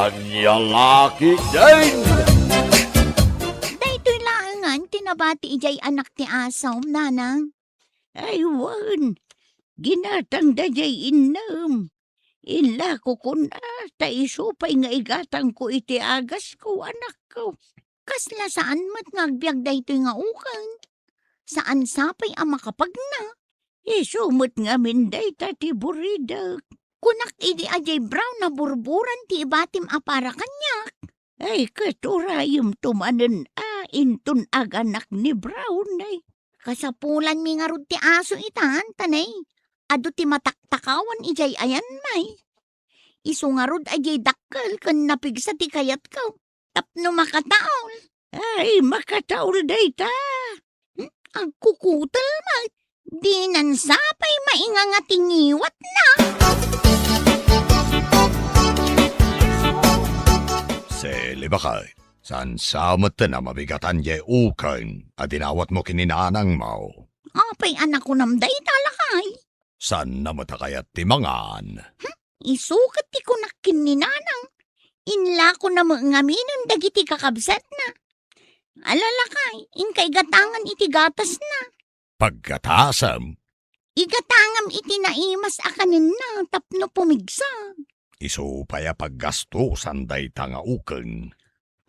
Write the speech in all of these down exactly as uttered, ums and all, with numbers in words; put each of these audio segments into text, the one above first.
Ania la ketdin? Daytoy laengen ti nabati idiay anak ti asom, nanang. Ay, wen, ginatangda diay innem. Inlako kuna, ta isu pay nga igatangko iti agasko, anakko. Kasla saan met nga agbiag daytoy nga uken. Saan sapay a makapagna. Isu met ngamin dayta ti buridek. Kunak idi a diay brown a burburan ti ibatim a para kaniak. Ay, ket urayemto manen a inton aganak ni brown, ay. Kasapulanmi ngarud ti aso itan, ta nay, adu ti mataktakawan idiay ayanmi. Isu ngarud a diay dakkel ken napigsa ti kayatko tapno makataol. Ay, makataol dayta. Hmm, agkukutel met. Dinan sapay mainganga ti ngiwatna. Sili, baket, saan sa metten a mabigatan diay uken a dinawatmo ken ni nanangmo? Apay a nakunam dayta, lakay? Saanna met a kayat ti mangan? Hmm, isu ket ti kunak ken ni nanang. Inlakona met ngaminen dagiti kakabsatna. Ala, lakay, inka igatangan iti gatasna. Paggatasem? Igatangam iti naimas a kanenna tapno pumigsa. Isu pay a paggastosan dayta nga uken.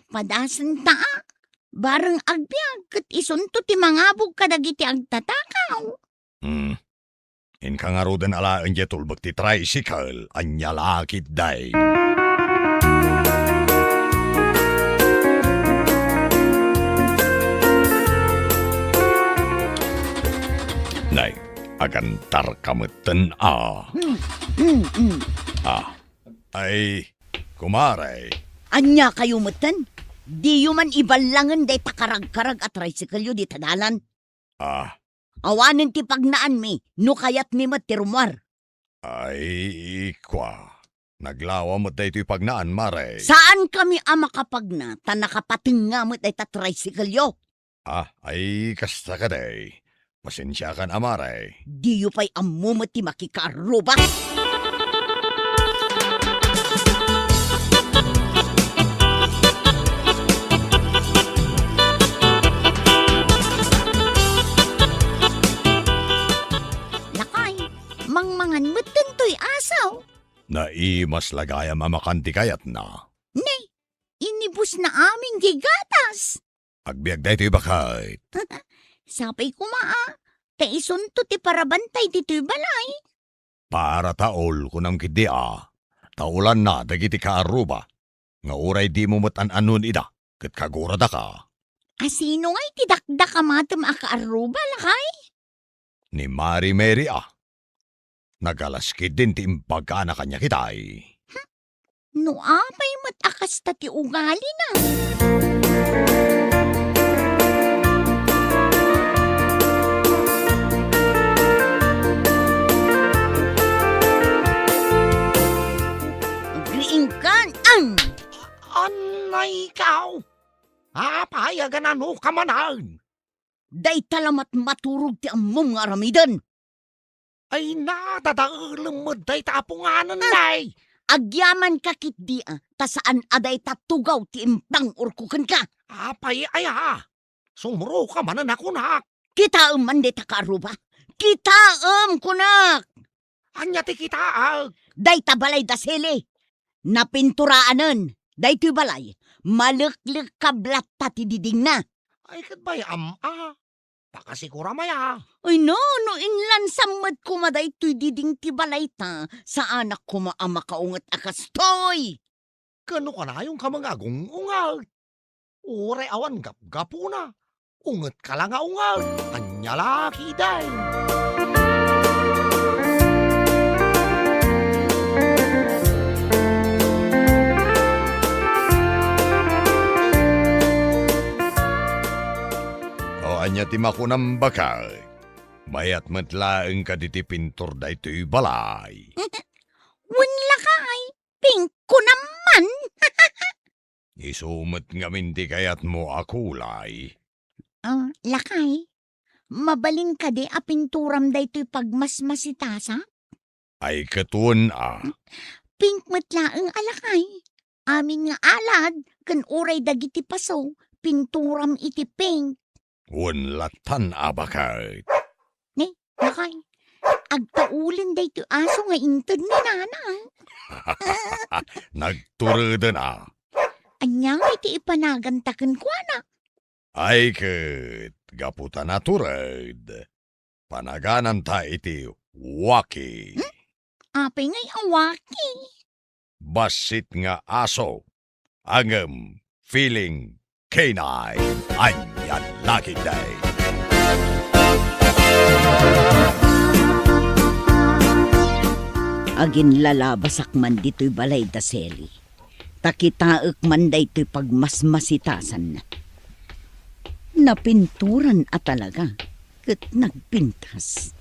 Padasenta a. Bareng agbiag ket isunto ti mangabog kadagiti agtatakaw. Hmm. Inka ngaruden alaen diay tulbek ti tricycle, ania la ketdin? Nay, agantarka metten a. Hmm, hmm, hmm. Ah, ay, kumare. Ania kayo metten? Diyo man iballangen dayta karagkarag a tricycle-yo dita dalan? Ah. Awanen ti pagnaanmi no kayatmi met ti rummuar. Ay, kua. Naglawa met daytoy pagnaan, mare. Saankami a makapagna ta nakapatengnga met dayta tricycle-yo. Ah, ay, kasta kadi. Pasensiakan a, mare. Diyo pay ammo met ti makikaarruba. Lakay, mangmangan met daytoy asaw. Naimas la gayam a makan ti kayatna. Ne, inibusna amin diay gatas. Agbiag daytoy, baket. Sapay koma a, ta isunto ti parabantay ditoy balay. Para taol, kunam ketdi a. Taolanna dagiti kaarruba. Nga uray dimo met an-annon ida, ket kaguradaka. A sino ngay ti dakdak a matem a kaarruba, lakay? Ni Mari Mary a. Nagalas ketdin ti imbagana kaniak itay. Hmm? No apay met a kasta ti ugalina. Agriingkan, ang! Anay ikaw? Apay a ganano ka manen? Dayta la met maturog ti ammom nga aramiden. Ay, nadadaelem met dayta a punganen, ah, nay. Agyamanka ketdi a, ta saan a dayta tugaw ti impang-urko kenka. Apay aya? Sumroka manen a kunak. Kitaem man dayta kaarruba. Kitaem, kunak. Ania ti kitaek? Dayta balay da Sili. Napinturaanen. Daytoy balay, maleklekkab latta ti didingna. Ay, ket bay-am a. Pakasigura maya. Ay, no, no inlansam met koma daytoy diding ti balayta, saanak koma a makaunget a kastoy. Ken no kanayonka nga agung-unget, uray awan gapgapuna, ungetka la nga unget. Ania la ketdin? O, ania ti makunam, baket? Mayat met laeng kadi ti pintur daytoy balay? Wen, lakay, pink ko naman. Isu met ngamin ti kayatmo a kulay? Ah, lakay, mabalin kadi a pinturam daytoy pagmasmasitasak? Ay, ket wen a. Pink met laeng a, lakay. amin nga alad ken uray dagiti paso, pinturam iti pink. Wen lattan a baket. Ne, lakay, agtaulen daytoy aso nga inted ni nana. Nagtureden a. Ania nga iti ipanaganta kenkuana? Ay ket, gapu ta natured, panagananta iti waki. Hmm? Apay ngay a waki? Bassit nga aso, ngem feeling canine. Ania la ketdi? Aginlalabasak man ditoy balay da Sally. Ta kitaek man daytoy pagmasmasitasanna. Napinturan a talaga, ket nagpintas.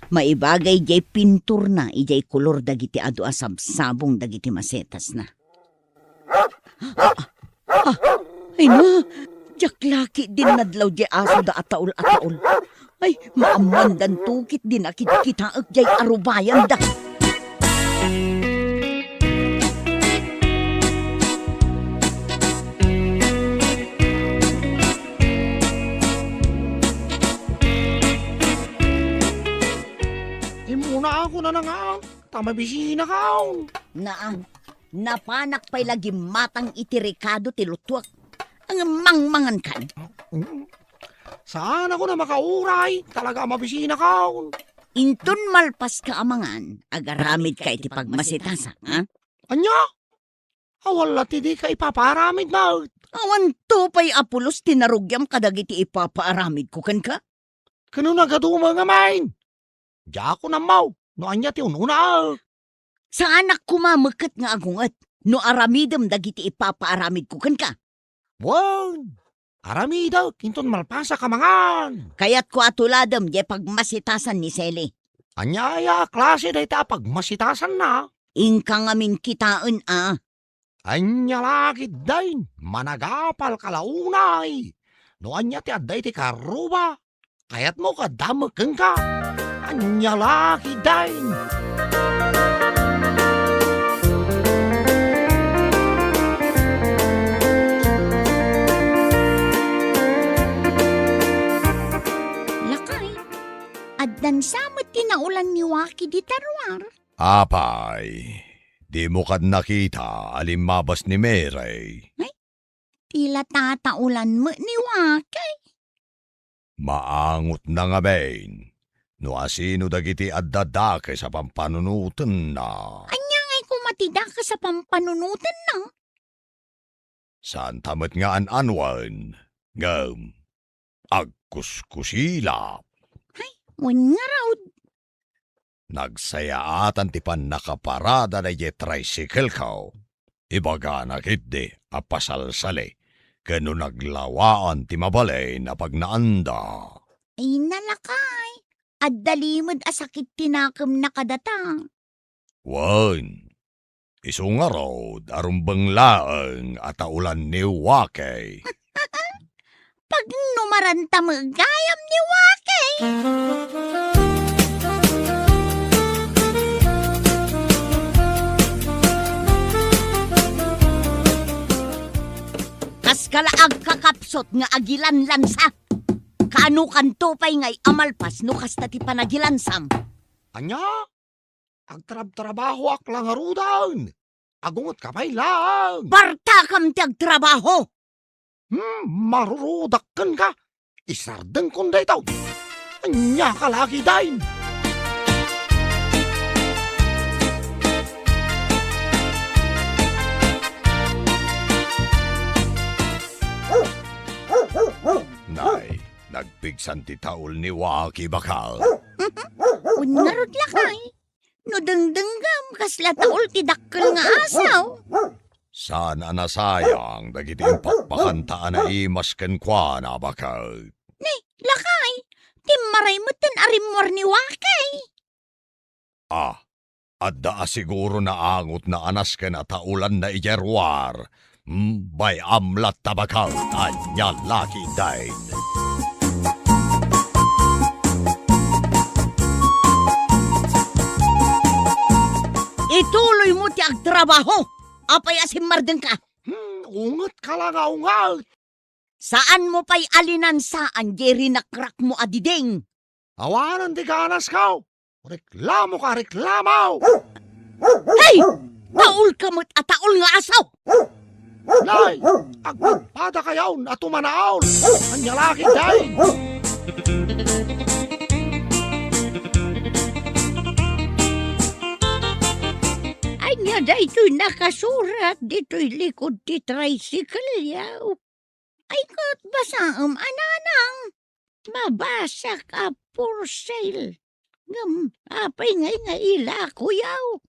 Maibagay diay pinturna idiay kolor dagiti adu a sabsabong dagiti masetasna. Ah, ah, ay na, diak la ketdin nadlaw diay asoda a taol a taol. Ay, maammoandanto ketdin a kitkitaek diay arubayanda. Immuna ako nanangaw, ta mabisinakaw. Naan, napanak pay la gimmatang iti rekado ti lutuek. Ngem mangmangankan. Mm. Saanakon a makauray, talaga a mabisinakaw. Inton malpaska a mangan, agaramidka iti pagmasitasak, ha? Ania? Awan la ti dika ipapaaramid met. Awanto pay a pulos ti narugiam kadagiti ipapaaramidko kenka? Ken no nagadu met ngamin? Diakon ammo no ania ti un-unaek. Saanak koma met ket nga agunget no aramidem dagiti ipapaaramidko kenka. Wen, aramidek inton malpasak a mangan. Kayatko a tuladem diay pagmasitasan ni Sally. Ania aya a klase dayta a pagmasitasanna? Inka ngamin kitaen a. Ania la ketdin, managapalka la unay. No ania ti adda iti karruba, kayatmo nga adda met kenka. Ania la ketdin. Lakay, addan sa met ti naolan ni Waki dita ruar. Apay, dimo kad nakita a limmabas ni Mary? Ay, ti la tataulan met ni Wakay. Maangotna ngamin no asino dagiti adda dakes a pampanunotenna. Ania ngay koma ti dakes a pampanunotenna? Saanta met nga an-anuen, ngem agkuskusilap. Ay, wen ngarud. Nagsayaatan ti pannakaparada daydiay tricycle-ko. Ibagana ketdi a pasalsali ken no naglawaan ti mabalin a pagnaanda. Ay, nalakay. Adda limed a sakit ti nakemna kadata. Wen, isu ngarud a rumbeng laeng a taulan ni Wakay. Pagnumaranta met gayam ni Wakay. Kaskala agkakapsut nga agilanlansa. Kaanokanto pay ngay a malpas no kasta ti panagilansam? Ania? Agtrabtrabahoak la ngaruden. Agungetka pay laeng. Bartakam ti agtrabaho! Hmm, marurudak kenka. Isardengkon daytoy. Ania ka la ketdin? Nay, nagpigsan ti taol ni Waki, bakal. Wen ngarud, lakay. No dengdenggam, kasla taol ti dakkel nga asaw. Saan a nasayang dagiti impakpakanta a naimas kenkuana, baket. Ni, lakay, timmaray metten a rimmuar ni Wakay. Ah, adda a siguro naangotna a nasken a taolanna idiay ruar. Hmm, bay-am latta, baket. Ania la ketdin? Ituloymo ti agtrabaho. Apay a simmardengka? Hmm, ungetka la nga unget. Saanmo pay a linansaan diay rinakrakmo a diding. Awanen ti ganasko. Reklamoka, reklamo! Hey! Taolka met a taol nga aso! Nay, agpadpadakayon a tumanaol! Ania la ketdin? Ania daytoy nakasurat ditoy likod ti tricycle-yo? Ay, ket basaem a, nanang. Mabasak a for sale. Ngem apay ngay nga ilakoyo?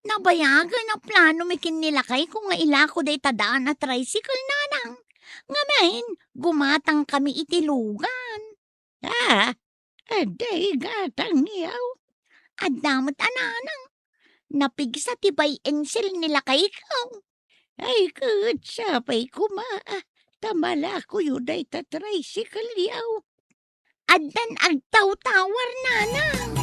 Nabayagen a plano mi ken ni lakayko nga ilako dayta daan a tricycle, nanang. Ngamin, gumatang kami iti lugan. Ah, adda gatangyo. Adda met a, nanang. Napigsa ti buy and sell ni lakayko. Ay, ket sapay koma ta malakoyo dayta tricycle-yo. Addan agtawtawar, nanang.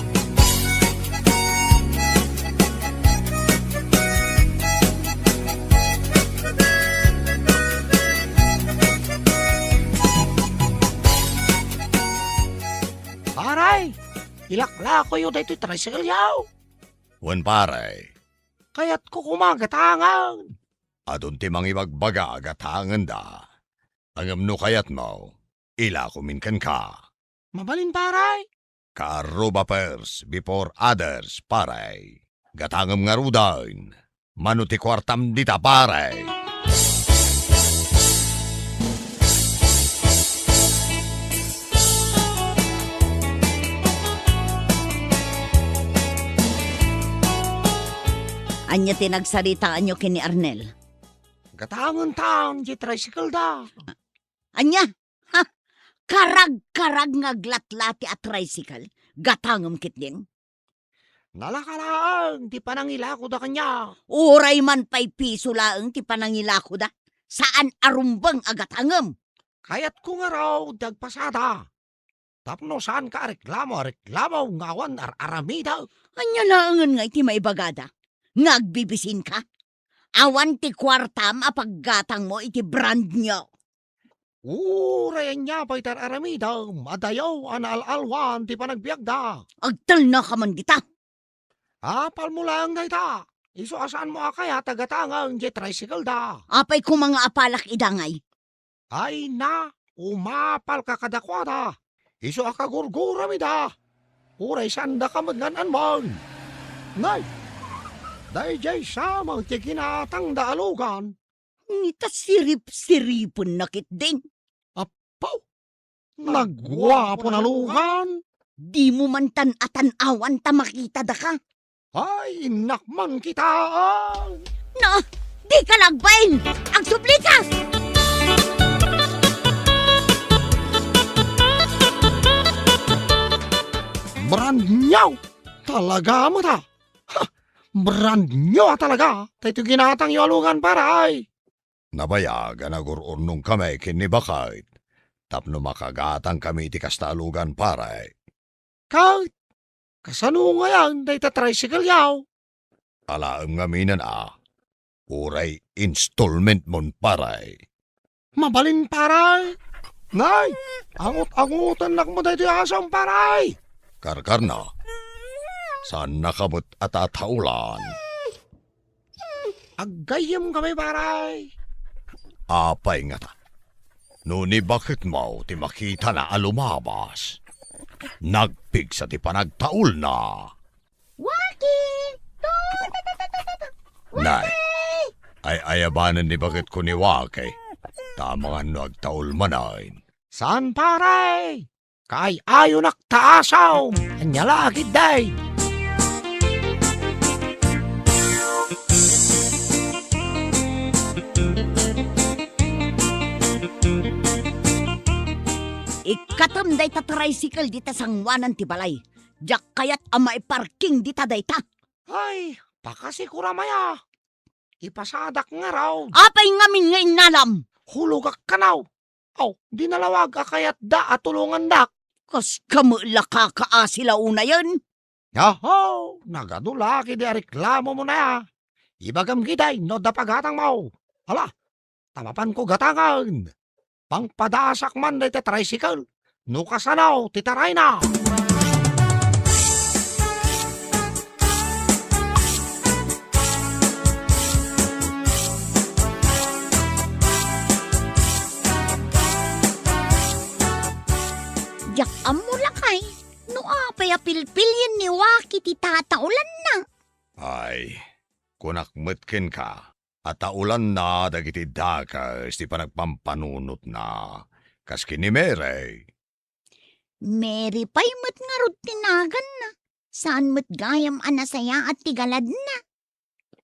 Pare, ilaklakoyo daytoy tricycle-yo. Wen, pare. Kayatko koma gatangen. Adun ti mangibagbaga a gatangenda. Ngem no kayatmo, ilakomin kenka. Mabalin, pare. Kaarruba first before others, pare. Gatangem ngaruden. Mano ti kuartam dita, pare? Ania ti nagsaritaanyo ken ni Arnel? Gatangentan ti tricycle da. Ania? Ha? Karagkarag nga aglatlati a tricycle? Gatangem ketdin? Nalaka laeng ti panangilakoda kaniak. Uray man pay piso laeng ti panangilakoda, saan a rumbeng a gatangem. Kayatko ngarud ti agpasada. Tapno saanka a reklamo a reklamo nga awan ar-aramidek. Ania laengen ngay ti maibagada? Nga agbibisinka? Awan ti kuartam a paggatangmo iti brand new. Uray ania pay ti ar-aramidem, adayo a naal-alwan ti panagbiagda. Agtalnaka man dita. Apalmo laeng dayta. Isu a saanmo a kayat a gatangen diay tricycle da. Apay koma nga apalak ida ngay? Ay na, umapalka kadakuada. Isu a kagurguram ida. Uray saandaka met nga an-anman. Nay, daydiay sa met ti ginatangda a lugan. Ngita sirip-siripenna ketdin. Apo, naguapon a lugan. Dimo man tan-atan-awan ta makitadaka. Ay, innak man kitaen. No, dika la agbain. Agsublikas! Brand new talaga met a. Ha! Brand new a talaga daytoy ginatangyo a lugan, pare. Nabayag a nagur-urnongkami ken ni Baket tapno makagatangkami iti kasta a lugan, pare. Ket kasano ngayen dayta tricycle-yo? Alaem ngaminen a, uray installment-mon, pare. Mabalin, pare. Nay, angut-angutennak met daytoy asom, pare. Karkarna, saannaka met a tataolan. Aggayyemkami, pare. Apay ngata? No ni Baketmo ti makitana a lumabas, nagpigsa ti panagtaolna. Waki! Nay, ay-ayabanen ni Baketko ni Waki. Ta amangan no agtaol manen. Saan, pare? Kaay-ayonak ta asom. Ania la a ketdi? Ikkatem dayta tricycle dita sangoanan ti balay. Diak kayat a maiparking dita dayta. Ay, pakasikuram aya. Ipasadak ngarud. Apay ngamin nga innalam? Hulogak kano. Aw, di nalawag a kayatda a tulongandak. Kaskam la kakaasi la unayen. Aho, nagadu la ketdi a reklamomon aya. Ibagam gidi no adda pagatangmo. Ala, ta mapanko gatangen. Pangpadaasak man dayta tricycle no kasano ti tarayna. Diak ammo, lakay, no apay a pilpilien ni Waki ti tataulanna. Ay, kunak met kenka, a taulanna dagiti dakes ti panagpampanunotna, kas ken ni Mary. Mary pay met ngarud ti naganna. Saan met gayam a nasayaat ti galadna.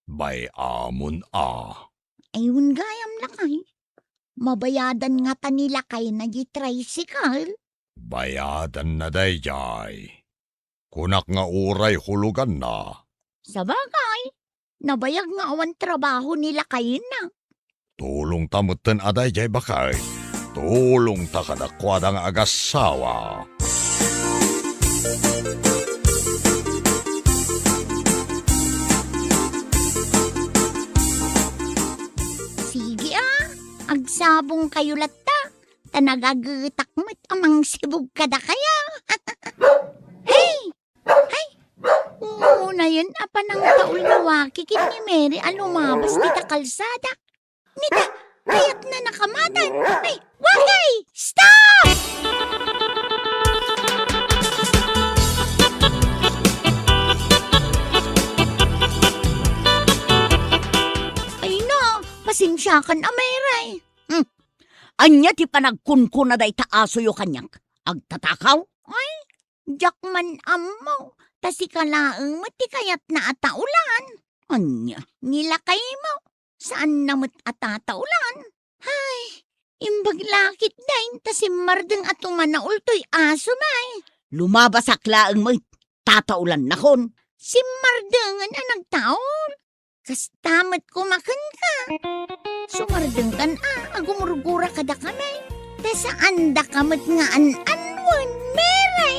Bay-amon a. Ay, wen gayam, lakay. Mabayadan ngata ni lakayna di tricycle? Bayadanna daydiay. Kunak nga uray huloganna. Sabagay, nabayag nga awan trabaho ni lakayna. Tulongta metten a daydiay, baket. Tulongta kadakuada nga agassawa. Sige a, agsabongkayo latta, ta nagagetak met a mangsibog kadakayo. Hey! Ay, unayen a panangtaul ni Waki ken ni Mary a lumabas dita kalsada. Nita, kayatna nakamatan. Ay, Waki! Stop! Ay na, pasensiakan a, Mary. Hmm. Ania ti panagkunkuna dayta asoyo kaniak? Agtatakaw? Ay, diak man ammo, ta sika laeng met ti kayatna a taulan. Ania, ni lakaymo, saanna met a tataulan. Hay, imbag la ketdin ta simmardeng a tumanaul toy asom ay. Lumabasak laeng met, tataulannakon. Simmardengen a nagtaul. Kasta met koma kenka. Sumardengkan a, agumurgura kadakami. Ta saandaka met nga an-anuen, Mary.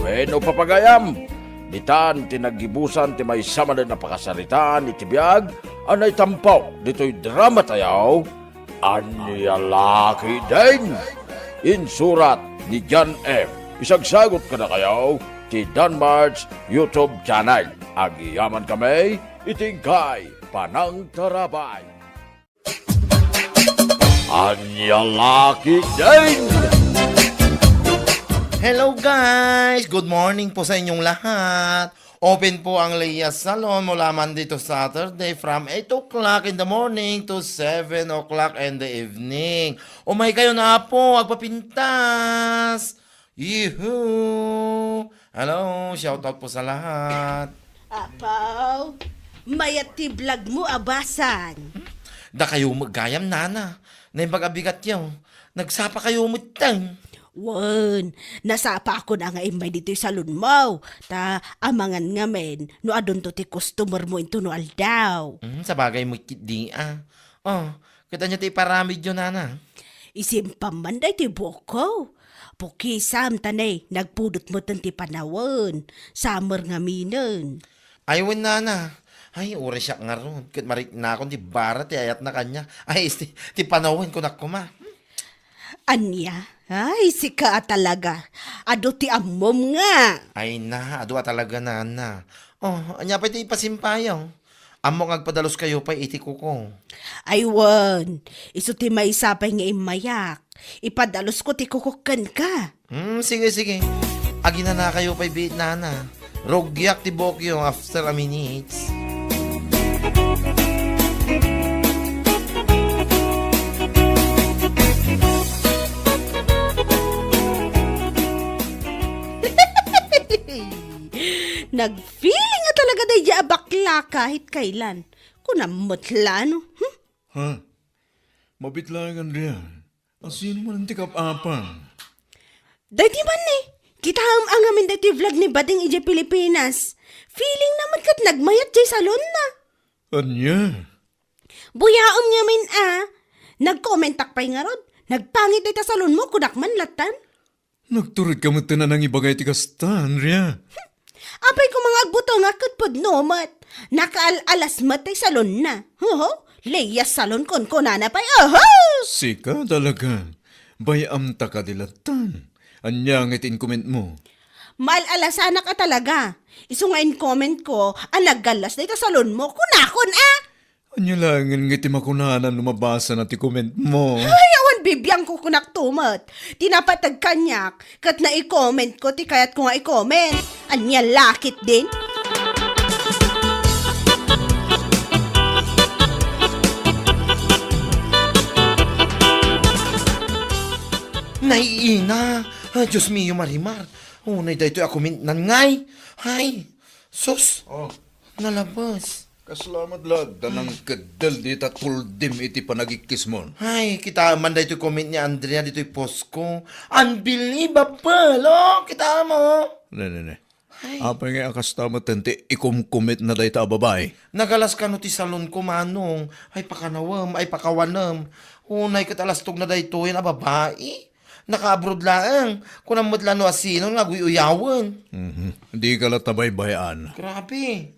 Wenno, papagayam, ditan ti naggibusan ti maysa manen a pakasaritaan iti biag a naitampo ditoy drama tayo, Ania la ketdin? Insurat ni John F. Isagsagot kadakayo ti Danmart's YouTube channel. Agyamankami iti inkay panangtarabay. Ania la ketdin? Hello guys! Good morning po sa inyong lahat. Open po ang Leia Salon mula Monday to Saturday from eight o'clock in the morning to seven o'clock in the evening. Umay kayo na po, agpapintas! Yuhu! Hello, shout out po sa lahat. Apaw, mayat ti vlog mo a basang. Dakayo met gayam, nana. Naimbag a bigatyo. Nagsapa kayo metten. Wen, nasapakon a nga immay ditoy salonmo. Ta amangan ngamin no adunto ti customer mo intono aldaw. Hmm, sabagay met ketdi a. Oh, ket ania ti iparamidyo, nana? Isimpam man daytoy buokko. Pukisam ta ne, nagpudot metten ti panawen. Summer ngaminen. Ay, wen, nana. Ay, uray siak ngarud. Ket mariknakon ti bara ti ayatna kaniak. Ay, isti, ti panawen kunak koma. Ania? Ay, sika a talaga. Adu ti ammom nga. Ay na, adu a talaga, nana. Oh, ania pay ti ipasimpayo? Ammok nga agpadalus kayo pay iti kuko. Ay wen, isu ti maysa pay nga immayak. Ipadalusko ti kukok kenka. Hmm, sige, sige. Aginana kayo pay biit, nana. Rugiak ti buokyo after a minutes. Nag-feeling a talaga daydiay a bakla kahit kailan. Kunam met la, no? Hmm? Ha? Mabitlaeng, Andrea. A sino man ti kap-apang? Daytoy man ni, kitaem a ngamin daytoy vlog ni Bading idiay Pilipinas. Feeling na met ket nagmayat diay salonna. Ania? Buyaem ngamin a. Nagkomentak pay ngarud. Nagpangit dayta salonmo, kunak man lattan. Nagturedka met a nangibagay ti kasta, Andrea. Apay koma nga agbutengak ket pudno met. Nakaal-alas met ti salonna. Hoho, Lea Salon kunkunana pay. Oho! Sika talaga. Bay-am ta kadi lattan. Ania nga iti inkomentmo? Maal-alasanak a talaga. Isu nga inkomentko a naggallas dayta salonmo. Kunakon, a! Ania laengen nga iti makunana no mabasana ti komentmo? Ay, awan bibiangko, kunakto met. Ti napateg kaniak, ket naikomentko ti kayatko nga ikoment. Ania la ketdin? Naiina! Ah, Dios mio, Marimar. Unay daytoy a komentnan ngay. Hay, sus. Oh. Nalabas. Kasla met la adda nangkeddel dita tuldim iti panagikkismon. Ay, kitaem man daytoy comment ni Andrea ditoy post ko. Unbelievable! Oh, kitaem, oh. Ne, ne, ne. Ay. Apay nga a kasta met ti ikumkumitna dayta a babai? Nagalas kano ti salon ko, Manong. Ay, pakanawem, ay, pakawanem. Unay ket alastogna daytoyen a babai. Naka-abroad laeng. Kunam met la no asino nga aguy-uyawen. Mhm. Dika la tabaybay-an. Grabe.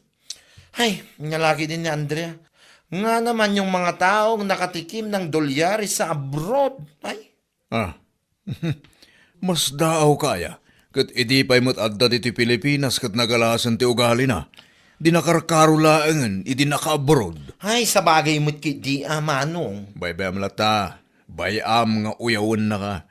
Ay, ania la ketdin ni Andrea. Ngana man yung mga taong nakatikim ng dolyares sa abroad. Ay. Ah. Masdaawka aya. Ket idi pay met adda ditoy Pilipinas ket nagalasen ti ugalina. Di nakarkaro laengen idi naka-abroad. Ay, sabagay met ketdi a, Manong. Baybay-am latta. Bay-am nga uyawennaka.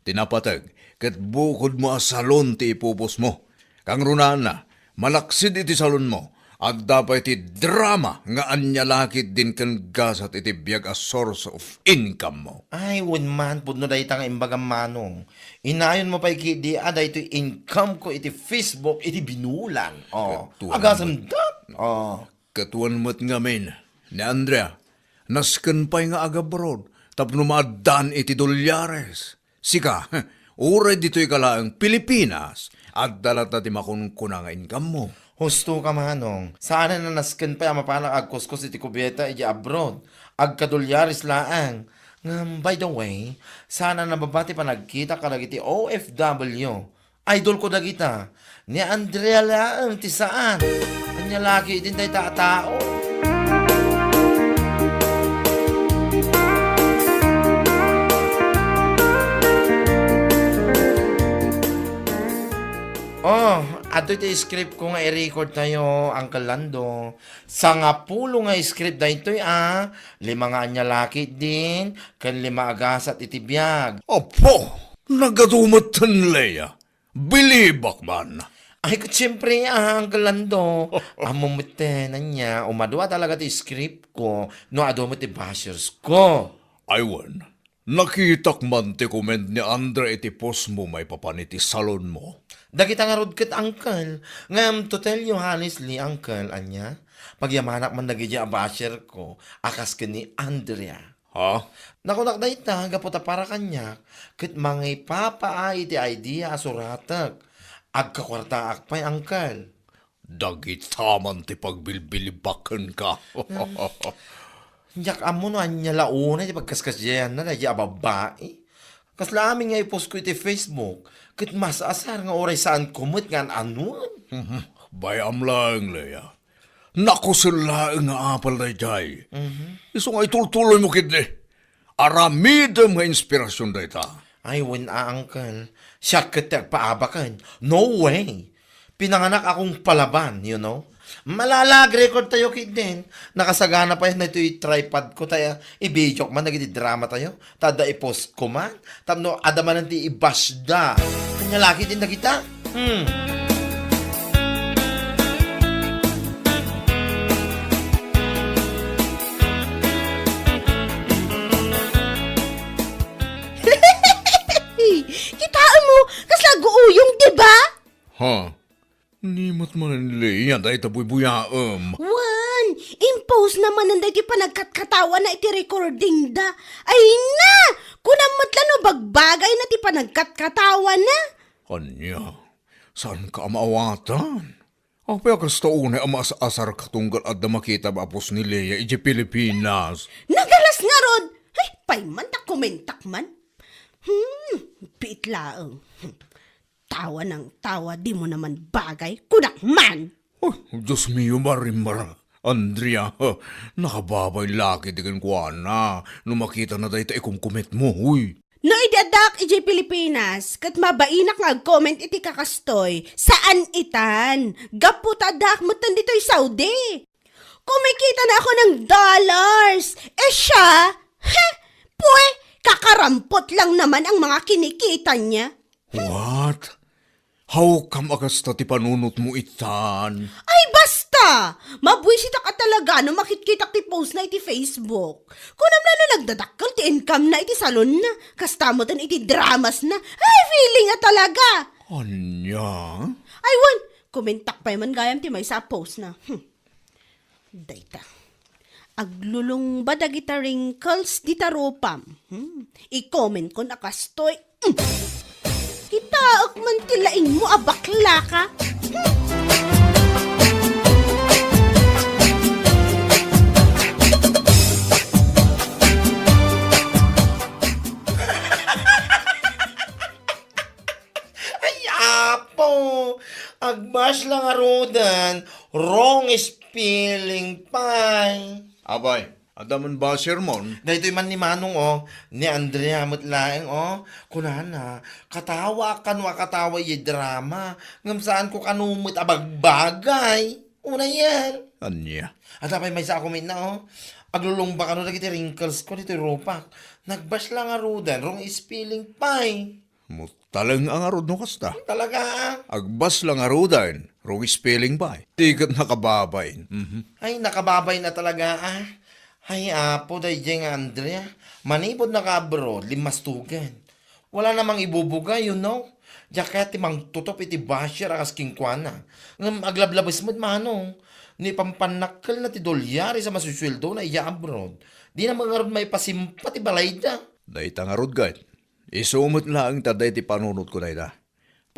Ti napateg, ket bukodmo a salon ti ipupusmo. Kangrunaanna, malaksid iti salonmo, adda pay ti drama nga ania la ketdin ken gasat iti biag a source of income mo. Ay, wen man, pudno dayta nga imbagam, Manong. Inayonmo pay ketdi a daytoy income ko iti Facebook iti binulan. Oh, agasem dat. Oh. Ket wen met ngamin ni Andrea, nasken pay nga agabroad tapno maaddaan iti dolyares. Sika, uray ditoy ka laeng Pilipinas, adda latta ti makunkuna nga income mo. Husto ka, Manong. Saan a nasken pay a mapanak agkuskos iti kubyeta iti abroad. Agkadolyares laeng. Ngem, by the way, saan a nababa ti panagkita kadagiti O F W. Idol ko dagita. Ni Andrea laeng ti saan. Ania la ketdin dayta a tao? Oh, adtoy ti script ko nga i-record tayo, Uncle Lando. Sangapulo nga script daytoy, a. Lima nga ania la ketdin, ken lima a gasat iti biag. Apo! Nagadu metten, Lea. Bilibak man. Ay, ket siyempre, ah, Uncle Lando. Ammo metten, ania, umadua talaga ti script ko no adu met ti bashers ko. Ay, wen, nakitak man ti comment ni Andre iti post mo maipapan iti salon mo. Dagita ngarud ket, Uncle. Ngem, to tell you honestly, Uncle, ania, pagyamanak man dagiti a basher ko a kas ken ni Andrea. Ha? Nakunak dayta gapu ta para kaniak, ket mangipapaay iti idea a suratek. Agkakuartaak pay, Uncle. Dagita man ti pagbilbilibakenka. Diak ammo no ania la unay ti pagkaskasiayanna daydi a babbai. Kasla amin nga i-post ko iti Facebook, ket mas asar nga uray saanko met nga an-anuen. Bay-am laeng, Lea. Nakusel laeng nga apal daydiay. Mhm. Isu nga itultuloymo ketdi. Aramidem nga inspirasyon dayta. Ay, wen a, Uncle. Siak ket ti agpaabaken. No way. Pinanganak akong palaban, you know. Malalag record tayo ketdin. Nakasagana pay daytoy tripod ko ta i-video man dagiti drama tayo. Ta adda i-post ko man. Tapno adda manen ti i-bash da. Ania la ketdin dagita? Hmm. Kitaenmo, kasla aguuyong, di ba? Ha? Ni met manen, Lea, dayta buybuyaem. Wen, impose na manen daytoy panagkatkatawana iti recording da. Ay na! Kunam met la no bagbagayna ti panagkatkatawana. Ania? Saanka a maawatan? Apay a kasta unay a maas-asarka tunggal adda makitam a post ni Lea idiay Pilipinas? Nagalas ngarud! Ay, pay man ta komentak man. Hmm, piit laeng. Tawa nang tawa, dimo naman bagay. Kunak man! Oh, Dios mio, Marimar. Andrea, ha, nakababain la ketdi kenkuana no makitana dayta ikumkumetmo, uy. No idi addaak idiay Pilipinas, ket mabainak nga ag-comment iti kakastoy, saan itan. Gapu ta addaak metten ditoy Saudi. Kumikita na ako ng dollars. Eh siya? Heh! Pwe, kakarampot lang naman ang mga kinikita niya. What? How come a kasta ti panunotmo itan? Ay, basta! Mabuisitak a talaga no makitkitak ti post na iti Facebook. Kunam la no nagdadakkel ti income na iti salon na. Kasta metten iti dramas na. Ay, feeling a talaga! Ania? Ay, wen, kumentak pay man gayam ti maysa a post na. Hmm. Dayta. Aglulungba dagita wrinkles dita rupam. Hmm. I-comment kon a kastoy. Hmm. Kitaek man ti laingmo a baklaka. Hmm. Ay, Apo! Agbasla ngaruden, wrong spelling pay. Apay, adda man ba sermon? Daytoy man ni Manong, oh, ni Andrea met laeng, oh. Kunana, katawaak kano a katawa idiay drama, ngem saanko kano met a bagbagay. Unayen. Ania? Adda pay maysa a comment na, oh. Aglulungba kano dagiti wrinkles ko ditoy rupak. Nagbasla ngaruden, wrong spelling pay. Mutaleng a ngarud no kasta. Talaga, ah? Agbasla ngaruden, wrong spelling pay. Ti ket nakababain. Mhm. Ay, nakababain a talaga, ah. Ay, Apo, daydiay nga Andrea. Manipud naka-abroad, limmastugan. Wala namang ibubuga, you know. Diak kayat ti mangtutop iti basher a kas kenkuana. Ngem aglablabes met, Manong. No ipampannakkelna ti dolyares a masusueldona idiay abroad, dina met ngarud maipasimpa ti balayda. Dayta ngarud ket, isu met laeng ta dayta ti panunotko dayta.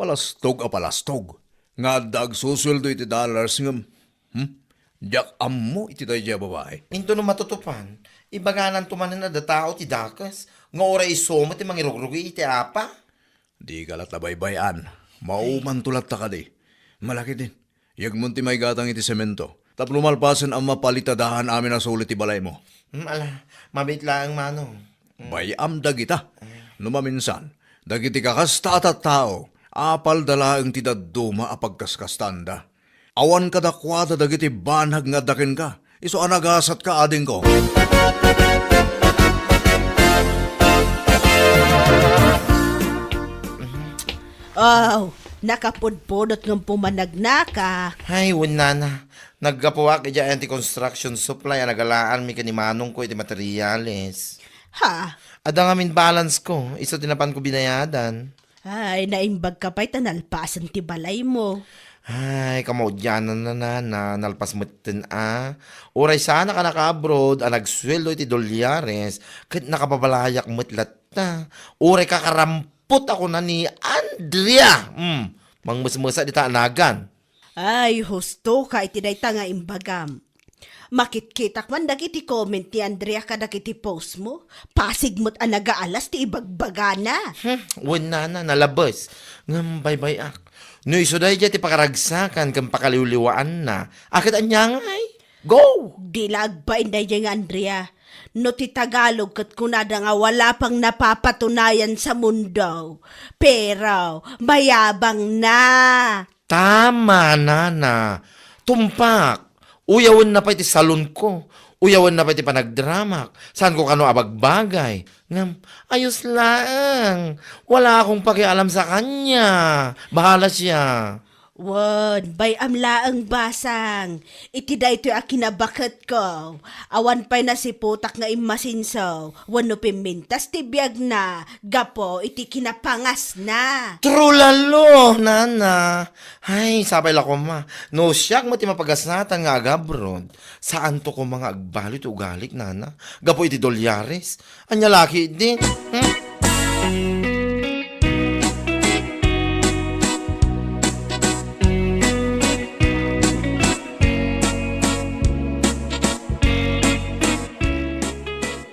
Palastog a palastog nga adda agsusueldo iti dollars ngem, hmm? Diak ammo iti daydiay a babai. Intono matutupan, ibagananto manen a datao ti dakes nga uray isu met ti mangirugrugi iti apa? Dika la ta baybay-an. Maumanto latta kadi. Malakidin. Yegmon ti maigatang iti semento. Tapno malpasen a mapalitadahan amin a suli ti balaymo. Hmm, ala, mabiit laeng, Manong. Hmm. Bay-am dagita. No maminsan, dagiti kakasta a tattao, apalda laeng ti dadduma a pagkaskastaanda. Awan kadakuada dagiti banag nga adda kenka. Isu a nagasatka, adingko. Aw, nakapudpudot ngem pumanagnaka. Ay, wen nana. Naggapuak idiay anti-construction supply a nagalaanmi ken ni manongko iti materials. Ha? Adda ngamin balance ko, isu ti napanko binayadan. Ay, naimbag ka pay ta nalpasen ti balaymo. Ay, kamaudiananna, nana, nalpas metten a. Uray saanak a naka-abroad a nagsueldo iti dolyares, ket nakababalayak met latta. Uray kakarampot a kuna ni Andrea. Hmm, mangmesmesa dita a nagan. Ay, husto ka iti dayta nga imbagam. Makitkitak man dagiti comment ni Andrea kadagiti post mo. Pasig met a nagaalas ti ibagbagana. Hmm, wen nana, nalabes. Ngem baybay-ak. No isu daydiay ti pakaragsakan ken pakaliwliwaanna, a ket ania ngay? Go! Di la agbain daydiay nga Andrea. No ti Tagalog ket kunada nga wala pang napapatunayan sa mundo. Pero, mayabang na. Tama, nana. Tumpak. Uyawenna pay ti salonko. Uyawenna pay ti panagdramak. Saanko kano a bagbagay. Ngem, ayos laeng. Wala akong pakialam sa kanya. Bahala siya. Wen, bay-am laeng, basang. Iti daytoy a kinabaketko, awan pay nasiputak nga immasinso wenno pimmintas ti biagna gapu iti kinapangasna. Trulalo, nana. Ay, sapay la koma. No siak met ti mapagasnatan nga agabroad, saanto koma nga agbalu ti ugalik, nana, gapu iti dolyares. Ania la ketdi? Hmm?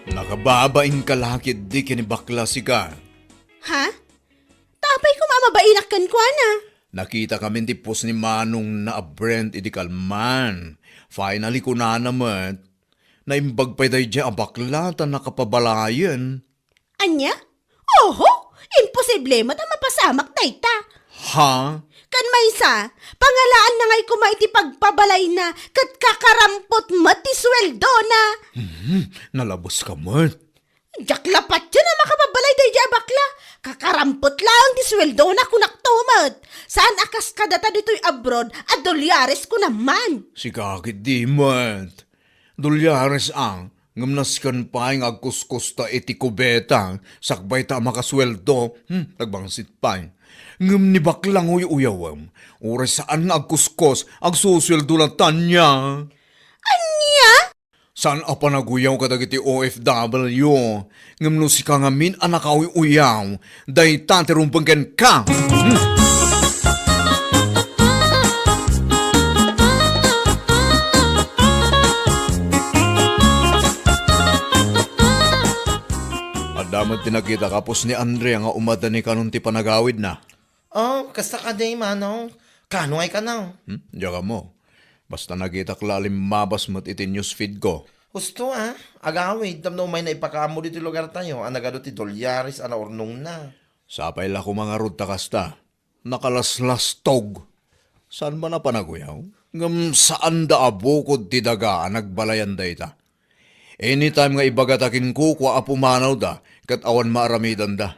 Nakababain ka la ketdi ken ni bakla sika. Ha? Ta apay koma a Painak kenkuana. Nakitakamin ti post ni manongna a Brent idi kalman. Finally, kunana met, naimbag pay daydiay a bakla ta nakapabalayen. Ania? Oho! Imposible met a mapasamak dayta. Ha? Ken maysa, pangalaanna ngay koma iti pagpabalayna ket kakarampot met ti suweldona. Hmm, nalabeska met. Diak la patien a makapabalay daydiay a bakla. Kakarampot laeng ti suweldona, kunakto met. Saan a kas kadata ditoy abroad a dolyares kunam man. Sika ketdi met. Dolyares a, ngem nasken pay nga agkuskusta iti kubeta, sakbay ta a makasueldo, hmm, nagbangsit pay. Ngem ni bakla nga uy-uyawem, uray saan nga agkuskos, agsusueldo latta nia. Ania? Saan a panaguyaw kadagiti O F W, ngem no sika ngamin a nakauy-uyaw, dayta ti rumbeng kenka. Hmm. Adda met ti nakita ka post ni Andrea nga umadda ni kanon ti panagawidna. Oh, kasta kadi, manong. Kano ngay kano? Hmm? Diak ammo. Basta nakitak la a limmabas met iti newsfeed ko. Husto a, agawid, tapno umayna ipakaammo ditoy lugartayo a nagadu ti dolyares a naurnongna. Sapay la koma ngarud ta kasta. Nakalaslastog. Saan man a panaguyaw? Ngem saanda a bukod ti daga a nagbalayan dayta. Anytime nga ibagata kenkuana a pumanawda ket awan maaramidanda.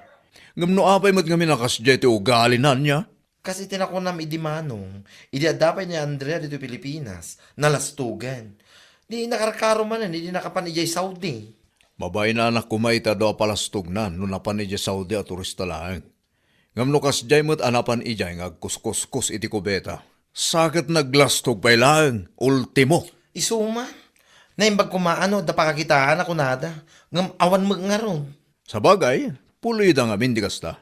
Ngem no apay met ngamin a kasdiay ti ugalina nia? Kas iti nakunam idi manong, idi adda pay ni Andrea ditoy Pilipinas, nalastogan. Di nakarkaro manen idi nakapan idiay Saudi. Mabainanak koma iti adu a palastogna no napan idiay Saudi a turista laeng. Ngem no kasdiay met a napan idiay nga agkuskuskos iti kubeta, sa ket naglastog pay laeng, ultimo. Isu man, naimbag koma no adda pakakitaan a kunada, ngem awan met ngarud. Sabagay, pulida ngamin ti kasta.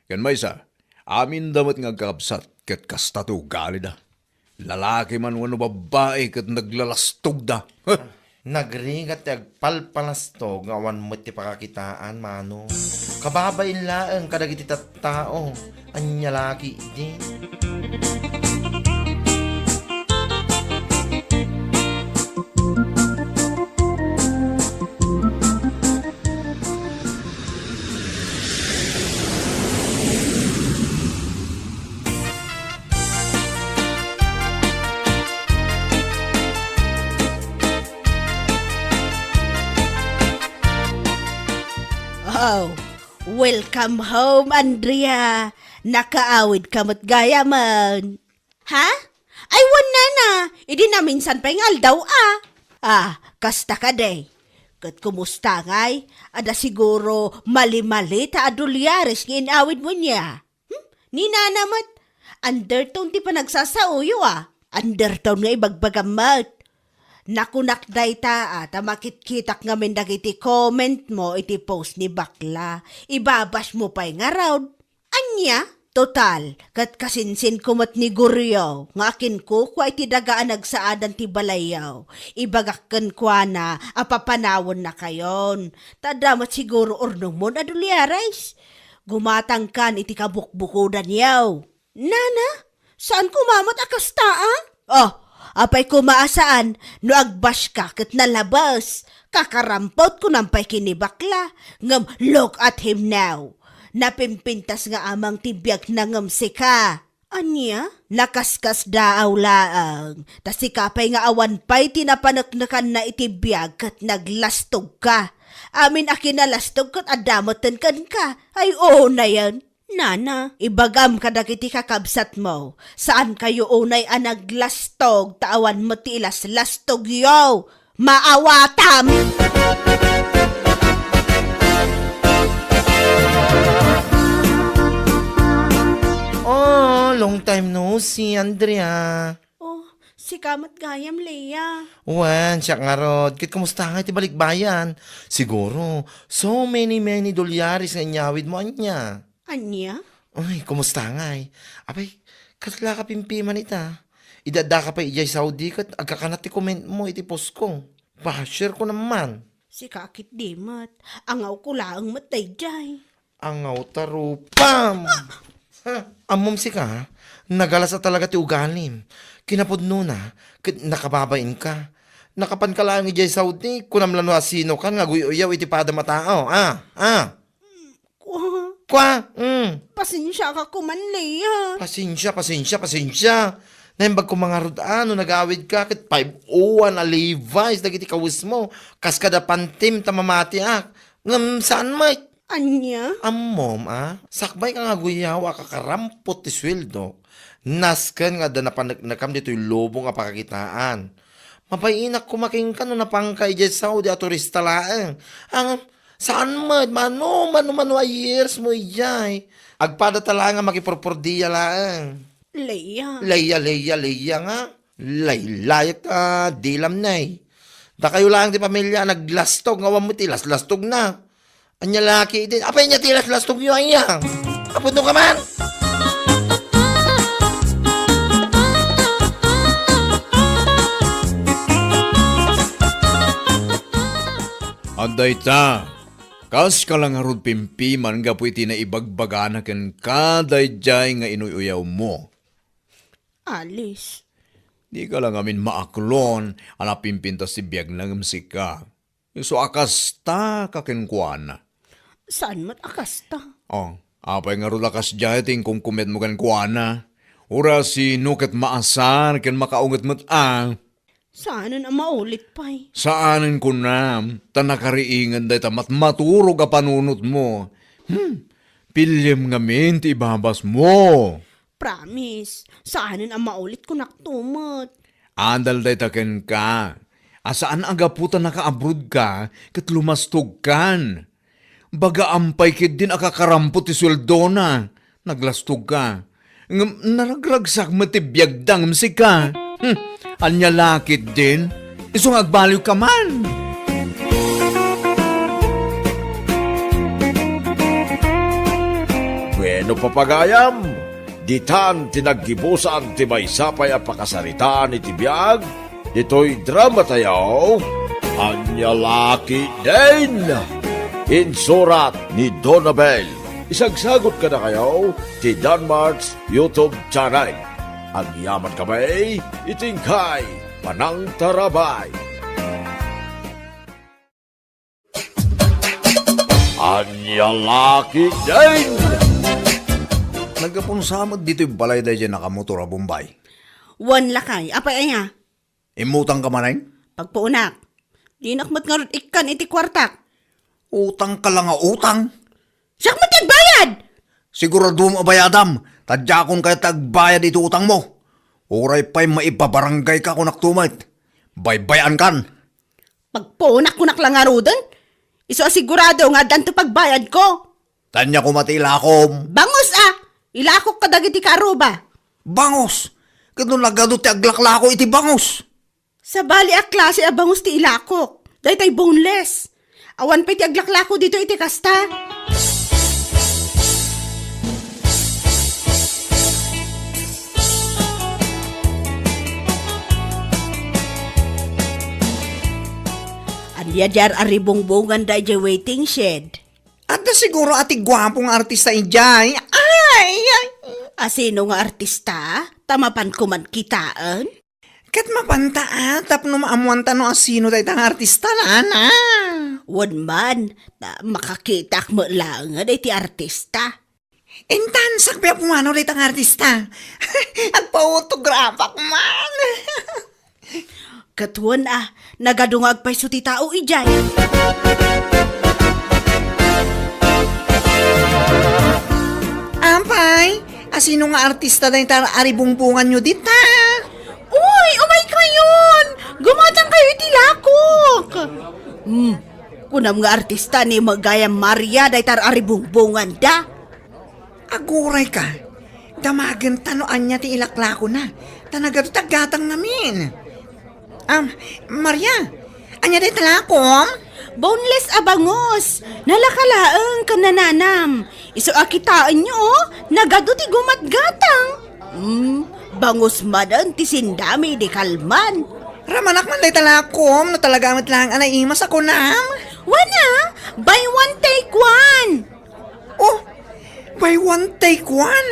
Ken maysa, aminda met nga agkakabsat ket kasta ti ugalida. Lalaki man wenno babbai ket naglalastogda. Nagrigat ti agpalpalastog nga awan met ti pakakitaan, manong. Kababain laeng kadagiti tattao. Ania la ketdi? Oh, welcome home, Andrea. Nakaawid ka met gayamen. Ha? Ay, wen, nana, idi naminsan pay nga aldaw a. Ah, kasta kadi. Ket kumusta ngay? Adda siguro mali-mali ta a dolyares nga in-awidmo nia. Hmm? Ni nana met, undertone ti panagsasaoyo a. Undertone nga ibagbagam met. Nakunak dayta a ta makitkitak ngamin dagiti comment mo iti post ni bakla. Ibabashmo pay ngarud. Ania? Total, ket kasinsinko met ni Goryo nga akinkukua iti daga a nagsaadan ti balayyo. Ibagak kenkuana a papanawennakayon. Ta adda met siguro urnongmon a dolyares. Gumatangkan iti kabukbukodanyo. Nana, saan koma met a kasta a? Oh, apay koma a saan no agbashka ket nalabes? Kakarampot kunam pay ken ni bakla, ngem look at him now. Napimpintas nga amang ti biagna ngem sika. Ania? Nakaskasdaaw laeng, ta sika pay nga awan pay ti napaneknekanna iti biag ket naglastogka. Amin a kinalastog ket adda metten kenka. Ay, unayen. Nana, ibagam kadagiti kakabsatmo, saankayo unay a naglastog ta awan met ti ilaslastogyo. Maawatam! Oh, long time no see, Andrea. Oh, sika met gayam, Lea. Wen, siak ngarud. Ket kumusta ngay ti balikbayan? Siguro, so many, many dolyares nga inyawidmo ania. Ania? Uy, kumusta ngay? Apay, kasla ka pimpiman ita? Idi addaka pay idiay Saudi ket agkakanat ti comment mo iti post ko. Basher ko naman. Sika ketdi met. Angawko laeng met daydiay. Angaw ta rupam! Ah! Ha? Ammom sika, nagalas a talaga ti ugalim. Kinapudnona, ket nakababain ka. Nakapan ka laeng idiay Saudi, kunam la no asino kan nga aguy-uyaw iti padam a tao. Ah, ah. Kua, Kua, mm. Pasensia ka kuman, Lea. Pasensia, pasensia, pasensia. Naimbag ko mangarud a no nagawid ka ket five oh one a Levi's dagiti kawesmo. Kas kada pantim ta mamatiak. Ngem saan met? Ania? Ammom, a? Sakbay ka nga aguyaw a kakarampot ti sueldo. Nasken nga adda napaneknekam ditoy lubong a pakakitaan. Mapainak koma kenka no napanka idiay Saudi a turista laeng. Ang, saan met, mano, mano, mano a years mo idiay? Agpada ta laeng a makipurpurdia laeng. Leia. Leia, Leia, Leia nga. Laylayek ta dilam nay. Dakayo laeng ti pamilia a naglastog nga awan met ti laslastogna. Ania la ketdin? Apay ania ti laslastogyo aya? Apudno ka man? Adda ita, kas ka la ngarud pimpiman gapu iti naibagbagana kenka daydiay nga inuy-uyawmo. Alice. Dika la ngamin maaklon a napimpintas ti biagna ngem sika. Isu a kasta ka kenkuana. Saan met a kasta? Oh, apay ngarud a kasdiay ti inkumkumetmo kenkuana? Uray sino ket maasar ken makaunget met a. Saanen a maulit pay. Saanen kunam, ta nakariingen dayta matmaturog a panunotmo. Hmm, piliem ngamin ti ibabasmo. Promise, saanen a maulit kunak tumet. Adal dayta kenka, a saan a gapu ta nakaabroad ka ket lumastog kan. Bagaan pay ketdin a kakarampot ti sueldona, naglastog ka. Ngem naragragsak met ti biagda ngem sika. Hmm, ania la ketdin? Isu nga agbaliw ka man. Bueno, papagayam, ditan ti naggibusan ti maysa pay a pakasaritaan iti biag ditoy dramatayo, Ania la ketdin? Insurat ni Donabel. Isagsagut kadakayo ti Danmart's YouTube channel. Agyaman kami iti inkay panangtarabay. Ania la ketdin? Naggapunsa met ditoy balay daydiay nakamotor a Bombay. Wen lakay, apay aya? Immutang ka manen? Pagpuonak. Dinak met ngarud ikkan iti kuartak. Utang ka la nga utang. Siak met ti agbayad! Siguraduem a bayadam, ta diakon kayat ti agbayad iti utangmo. Uray pay maipabarangay ka kunak tumet. Baybay-an kan. Pagpuonak kunak la ngaruden. Isu a sigurado nga addanto pagbayadko. Ania koma ti ilakom? Bangus a! Ilakok kadagiti kaaruba. Bangus? Ket no nagadu ti aglaklako iti bangus? Sabali a klase a bangus ti ilakok. Daytay boneless. Awan pay ti aglaklako ditoy iti kasta. Ania diay ar-aribungbongan daydiay waiting shed? Adda siguro a ti guapo nga artista idiay. Ay, ay. Asino nga artista? Ta mapan koman kitaen? Ket mapanta a, tapno maammoanta no asino dayta nga artista, nana. Wen man, ta makakitak met laeng dayta artista. Intan, sakbay a pumanaw dayta nga artista. Agpa-autograph-ak man. Ket wen a, nagadu nga agpayso ti tao idiay. Apay, asino nga artista dayta ar-aribungbonganyo dita? Uy, umay kayon! Gumatang kayo iti lakok! Hmm, kunam nga artista ni Magayang Maria dayta ar-aribungbonganda. Aguray ka. Damagenta no ania ti ilaklakona. Ta nagadu ti aggatang ngamin. Ah, Maria, ania dayta lakom? Boneless a bangus. Nalaka laeng ken nananam. Isu a kitaenyo, oh, nagadu ti gumatgatang. Hmm, bangus manen ti sindami idi kalman. Ramanak man dayta lakom, no talaga met laeng a naimas a kunam. Wen a, buy one take one. Oh, buy one take one?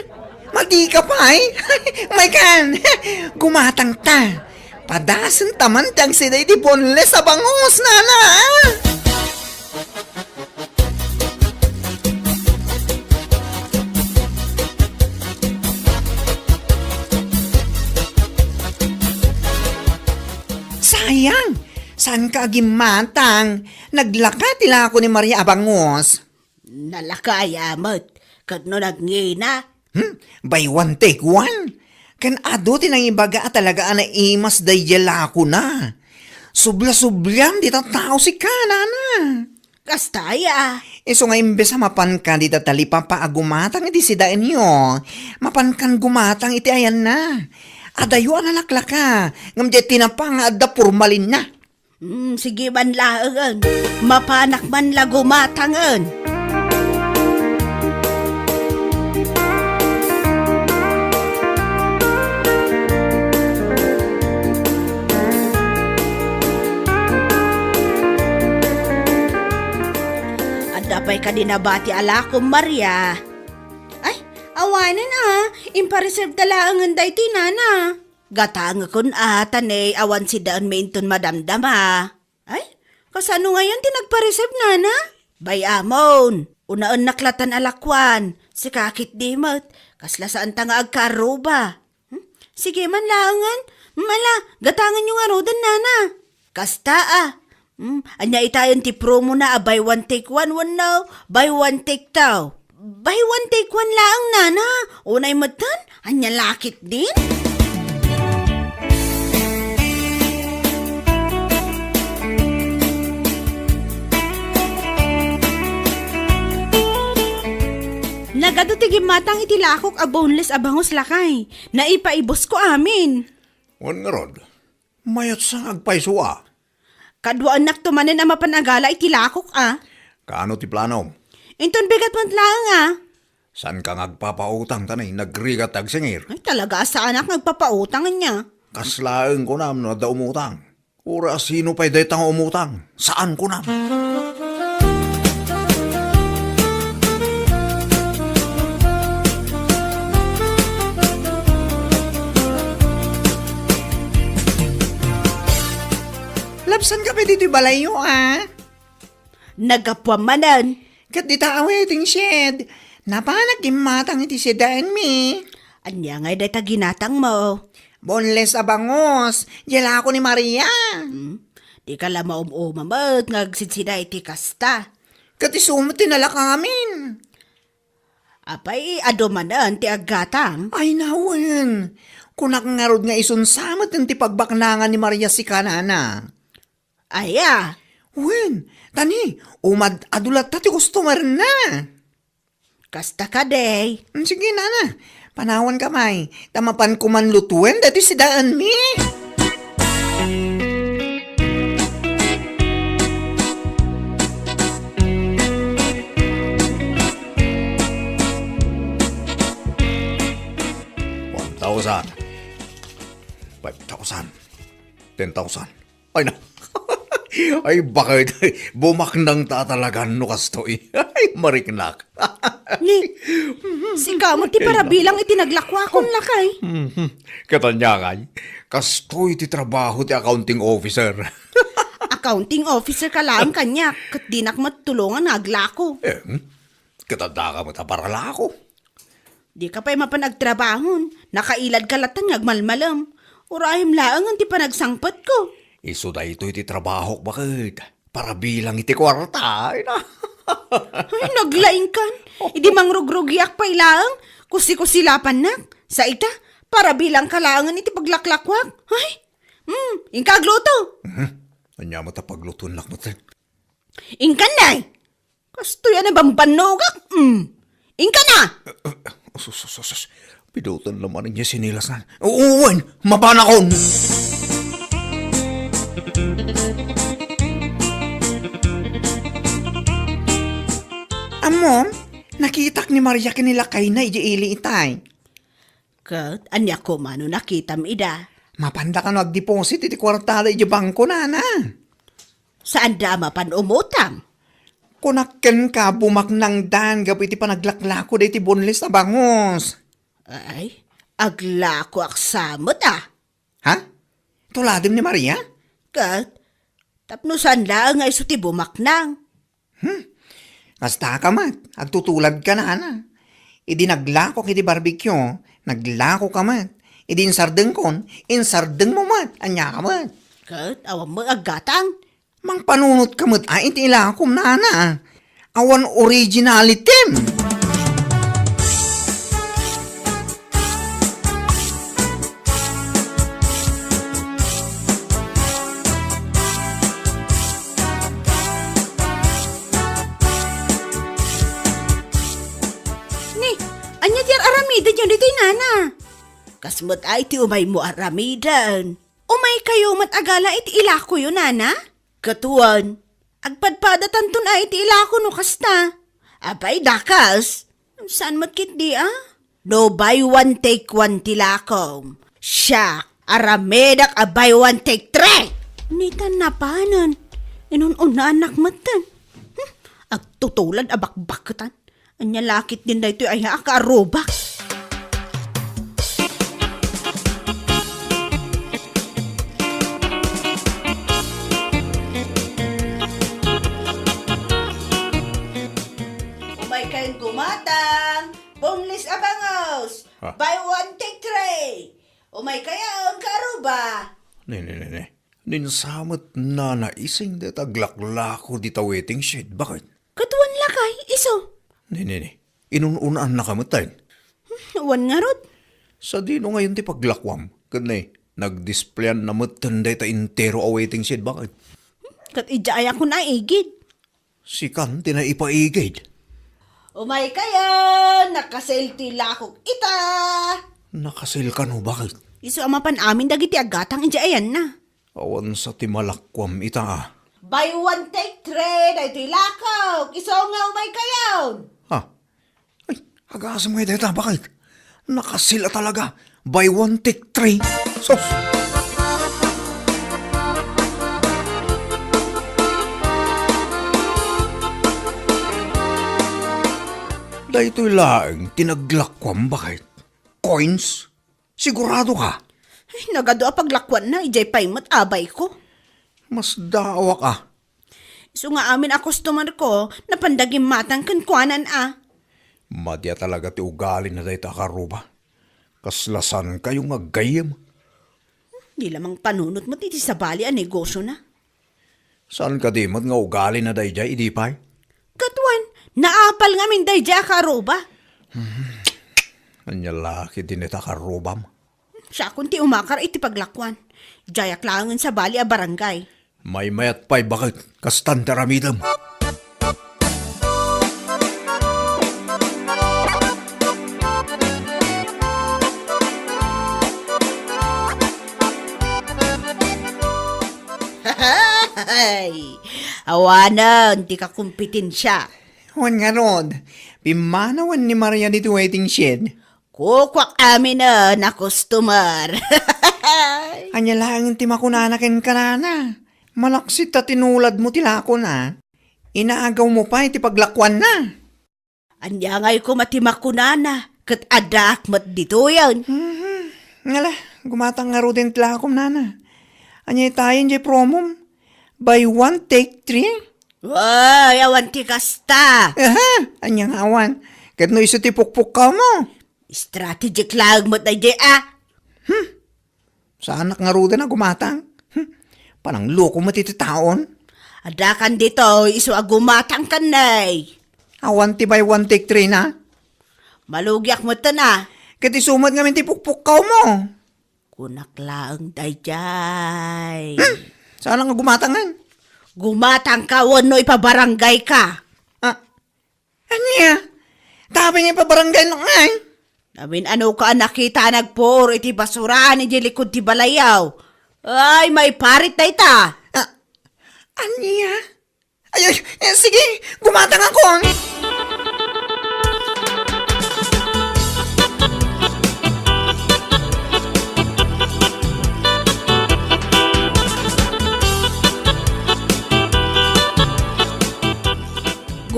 Adika pay? Maykan! Gumatangta! Padasenta man ti agsida iti boneless a bangus, nana! Sayang! Saanka a gimmatang? Naglaka ti lako ni Maria a bangus. Nalaka aya met, ket no nagngina? Hmm? Buy one, take one? Ken adu ti nangibaga a talaga a naimas daydiay lakona. Subla-sublam dita tao sika, nana. Kasta aya. Isu nga imbes a mapanka dita talipapa a gumatang iti sidaenyo, mapankan gumatang iti ayanna. Adayo a nalaklaka, ngem diay tinapa nga adda pormalinna. Hmm, sige man laengen. Mapanak man la gumatangen. Adda pay kadi nabati a lakom, Maria? Ay, awanen a. Impareserveda laengen daytoy, nana. Gatangekon a, ta ne, awan sidaenmi inton madamdama. Ay, kasano ngayon ti nagpareserve, nana? Bay-amon, unaennak latan a lakuan. Sika ketdi met, kasla saanta nga agkaarruba. Hmm? Sige man laengen. Hmm, ala, gatangenyo ngaruden, nana. Kasta a. Hmm, ania itayen ti promo na a buy one take one wenno buy one take two? Buy one take one laeng, nana. Unay metten, ania la ketdin? Nagadu ti gimmatang iti lakok a boneless a bangus, lakay. Naipaibusko amin. Wen ngarud, mayatsa nga agpayso a. Kaduaennakto manen a mapan a gala iti lakok a. Kaano ti planom? Inton bigat met laeng a. Saanka nga agpapautang ta ne, nagrigat ti agsingir? Ay, talaga a saanak nga agpapautang ania. Kas laeng kunam no adda umutang. Uray a sino pay dayta nga umutang? Saan kunam? Labsanka pay ditoy balayyo a. Naggapuam manen. Ket dita a waiting shed, napanak gimmatang iti sidaenmi. Ania ngay dayta ginatangmo? Boneless a bangus, diay lako ni Maria. Hmm? Dika la maum-uma met nga agsidsida iti kasta. Ket isu met ti nalakamin. Apay, adu manen ti aggatang? Ay, nawen. Kunak ngarud nga isunsa met ti pagbaknangan ni Maria sika, nana. Aya? Wen, ta ni, umad-adu latta ti customer-na. Kasta kadi. Mm, sige, nana. Panawanka pay, ta mapanko man lutuen daytoy sidaenmi. One thousand. Five thousand. Ten thousand. Ay, na. Ay, bakit? Bumaknang ta talaga no kastoy. Ay, mariknak. Ni, sika met ti parabilang iti naglakuakon, lakay. Mhm. Ket ania ngay, kastoy ti trabaho ti accounting officer. Accounting officer ka laeng kaniak, ket dinak met tulongan nga aglako. Eh, hmm? Ket addaka met a paralako. Dika pay mapan agtrabahon, nakailadka latta nga agmalmalem. Urayem laengen ti panagsangpetko. Isu daytoy ti trabahok, baket. Parabilang iti kuarta, ay na. Ay, naglaingkan. Idi mangrugrugiak pay laeng, kusi-kusi lapannak. Sa ita, parabilangka laengen iti paglaklakuak. Ay, hmm, inka agluto. Mhm. Ania met a paglutoennak met? Inkan, nay! Kastoy a nabambannogak, mm. Inka na! Eh, eh, sus, sus, sus, sus. Pidutan la manen diay sinilasna. Wen, mapanakon! Ammom, nakitak ni Maria ken ni lakayna idiay ili itay. Ket ania koma no nakitam ida? Mapanda kano agdeposit iti kuartada idiay bangko, nana? Saanda a mapan umutang? Kunak kenka, bumaknangdan gapu iti panaglaklako daytoy boneless a bangus. Ay, aglakoak sa met, a. Ha? Tuladem ni Maria? Ket, tapno saan laeng nga isu ti bumaknang. Hmm? Kasta ka met, agtutulad ka, nana. Idi naglakoak iti barbecue, naglako ka met. Idi insardengkon, insardengmo met, ania ka met. Ket, awan met aggatang. Mangpanunot ka met, a, iti ilakom, nana. Awan originality. Ni, ania ti ar-aramidenyo ditoy, nana? Kas met ay ti umaymo ar-aramiden. Umaykayo met a gala iti ilakoyo, nana? Ket wen, agpadpadatanton a iti ilako no kasta. Apay, dakas? Saan met ketdi, a? No buy one take one ti lakom, siak, aramidek a buy one take three! Nitan napanen, inun-unaannak metten. Hmm, agtutulad a bakbakketan. Ania la ketdin daytoy aya a kaarrubak? Umaykayon gumatang, boneless a bangus. Ha? Buy one, take three. Umaykayon, kaaruba. Ne, ne, ne, ne. Ninsamet nana ising dayta aglaklako dita waiting shed. Bakit? Ket wen lakay, isu. Ne, ne, ne. Inun-unaannaka metten. Hmm, wen ngarud. Sadino ngayon ti paglakuam? Ket ne, nagdisplayna metten dayta entero a waiting shed. Bakit? Hmm, ket idiay a kunaigid. Sikan ti naipaigid. Umaykayon, nakasil ti lakok ita. Nakasil kano, bakit? Isu a mapan amin dagiti aggatang idiay ayanna. Awan sa ti malakuam ita, a. Buy one, take three, daytoy lakok. Isu nga umaykayon. Ha? Ay, agasem ngay dayta, bakit? Nakasil a talaga. Buy one, take three. Sus! Daytoy laeng ti naglakuam, bakit? Coins? Sigurado ka? Ay, nagadu a paglakuanna, idiay pay met abayko. Masdaawak a. Isu nga amin a customer-ko, napanda gimmatang kenkuanan a. Madi a talaga ti ugalina dayta a karuba. Kasla saankayo nga aggayyem. Di la mangpanunot met iti sabali a negosiona. Saan kadi met nga ugalina daydiay idi pay? Ket wen, naapal ngamin daydiay a karuba. Ania la ketdin dayta a karubam? Siakon ti umakar iti paglakuan. Diayak laengen sabali a barangay. Maymayat pay, bakit? Kastan ti aramidem. Hay! Awanen ti kakompetensia. Wen ngarud, pimmanawen ni Maria ditoy waiting shed. Kukuak aminen a customer. Ania laeng ti makunana kenka, nana? Malaksid ta tinuladmo ti lakona. Inagawmo pay ti paglakuanna. Ania ngay koma ti makunana ket addaak met ditoyen? Mhm. Ngala, gumatang ngaruden ti lakom, nana. Ania itayen jay promom? Buy one, take three? Ay, awan ti kasta. Aha, ania nga awan? Ket no isu ti pukpukkawmo? Strategic laeng met daydiay a. Hmm. Saanak ngaruden a gumatang. Hmm. Panangloko met iti taon. Addakan ditoy isu a gumatang ken nay. Awan ti buy one take three na. Malugiak metten a. Ket isu met ngamin ti pukpukkawmo. Kunak laeng daydiay. Hmm. Saanak nga gumatangen? Gumatang ka wenno ipabarangay ka. Ah. Ania? Tapay nga ipabarangay no ngay? Amin-ano ka a nakita a nagpuor iti basuraan iti likud ti balayaw? Ay, maiparit dayta! Ah, ania? Ay, ay, eh, sige, gumatangakon.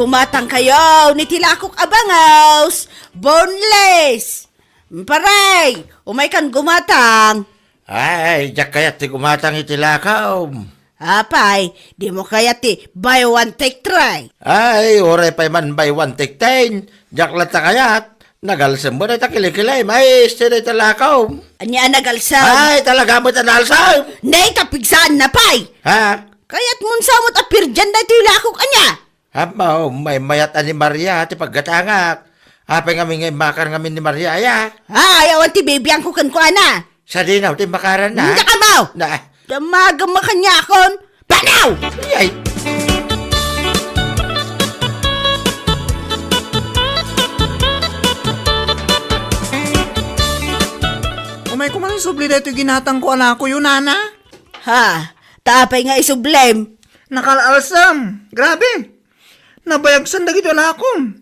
Gumatangkayon iti lakok a bangus, boneless. Pare, umaykan gumatang. Ay, diak kayat ti gumatang iti lakaw. Apay, dimo kayat ti buy one take three? Ay, uray pay man buy one take ten. Diak latta kayat. Nagalsem mo dayta kilikili. Ay, isu dayta lakaw. Ania a nagalsem? Ay, talaga met a nalsem. Nay, tapigsaanna pay. Ha? Kayatmon sa met a pirdian daytoy lakok, ania? Ammo, maymayat a ni Maria ti paggatangak. Apay ngamin nga immakar ngamin ni Maria, aya? Ay, awan ti bibiangko kenkuana. Sadino ti immakaranna? Dakayo! Na. Damagem a kaniakon. Panaw! Ay! Umayko man isubli daytoy ginatangko a lakoyo, nana. Ha? Ta apay nga isublem? Nakal-alsem. Grabe. Nabayagsen dagiti alakom.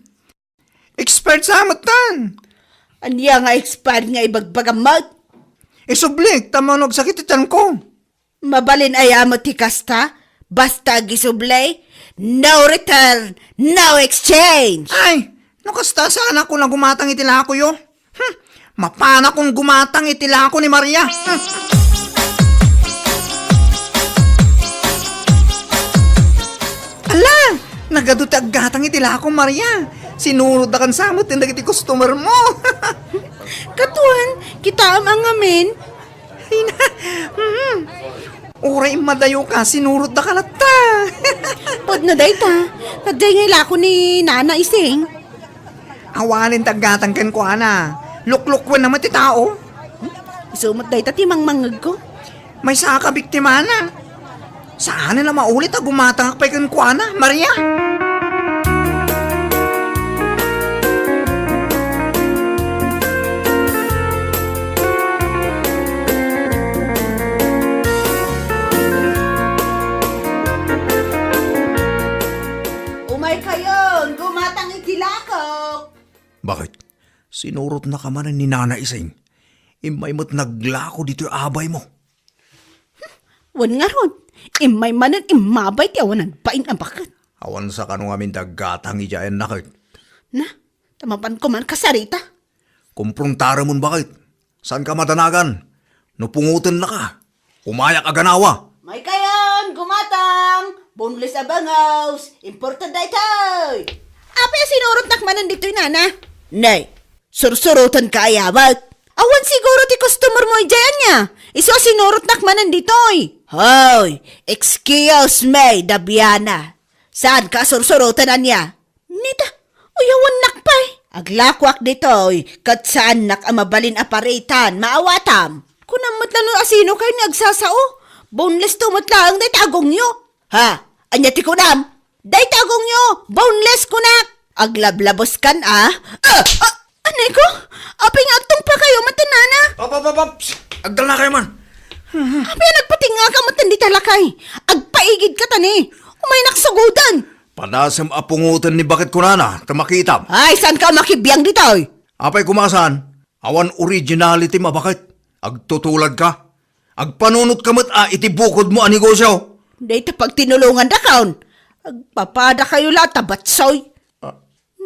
Expert sa metten. Ania nga expert nga ibagbagam met? Isublik, ta mano agsakit ti tianko. Mabalin aya met ti kasta? Basta agisubli, no return, no exchange. Ay, no kasta, saanakon a gumatang iti lakoyo. Hmm, mapanakon gumatang iti lako ni Maria. Hmm. Ala, nagadu ti aggatang iti lako, Maria. Sinurotda kan sa metten dagiti customer mo. Katuan, kitaem a ngamin. Ay na, hmm. Uray immadayoka, sinurotdaka latta. Pudno dayta, adda ngay lako ni Nana Ising. Awanen ti aggatang kenkuana. Luklukuenna met ti tao. Isu met dayta ti mangmangngegko. Maysa a kabiktimana. Saanen a maulit a gumatangak pay kenkuana, Maria. Umaykayon, gumatang iti lakok. Bakit? Sinurotnaka manen ni Nana Ising. Immay met naglako ditoy abaymo. Wen ngarud, immay manen immabay ti awan nagbain a baket. Awan sa kano ngamin ti aggatang idiay a naket. Na, ta mapanko man kasarita. Komprontaremon baket. Saanka madanagan. No pungotennaka, umayak a ganawa. Maykayon, gumatang! Boneless a bangus! Imported daytoy! Apay a sinurotnak manen ditoy, nana? Nay, sursurotenka aya met? Awan siguro ti customer mo idiay ania. Isu a sinurotnak manen ditoy. Hoy, excuse me, Dabiana. Saanka a sursuroten ania? Nita, uyawannak pay. Aglakoak ditoy, ket saannak a mabalin a paritan, maawatam. Kunam met la no asino kayo ni agsasao. Boneless to met laeng dayta agongyo. Ha? Ania ti kunam? Dayta agongyo, boneless kunak. Aglablaboskan a. Ah! Ah! Anay ko, apay nga agtungpa kayo, matenana? Pap, pap, pap, pap! Agdalna kayo man. Apay nga nagpatingngaka met dita lakay? Agpaigidka tani. Umaynak sugoden. Padasem a pungoten ni baket kunana, ta makitam. Ay, saanka makibiang ditoy? Apay kumasan, awan originality a baket. Agtutuladka. Agpanunotka met a iti bukodmo a negosyo. Dayta pagtinulongandakon. Agpapada kayo la ta batsoy. Ah.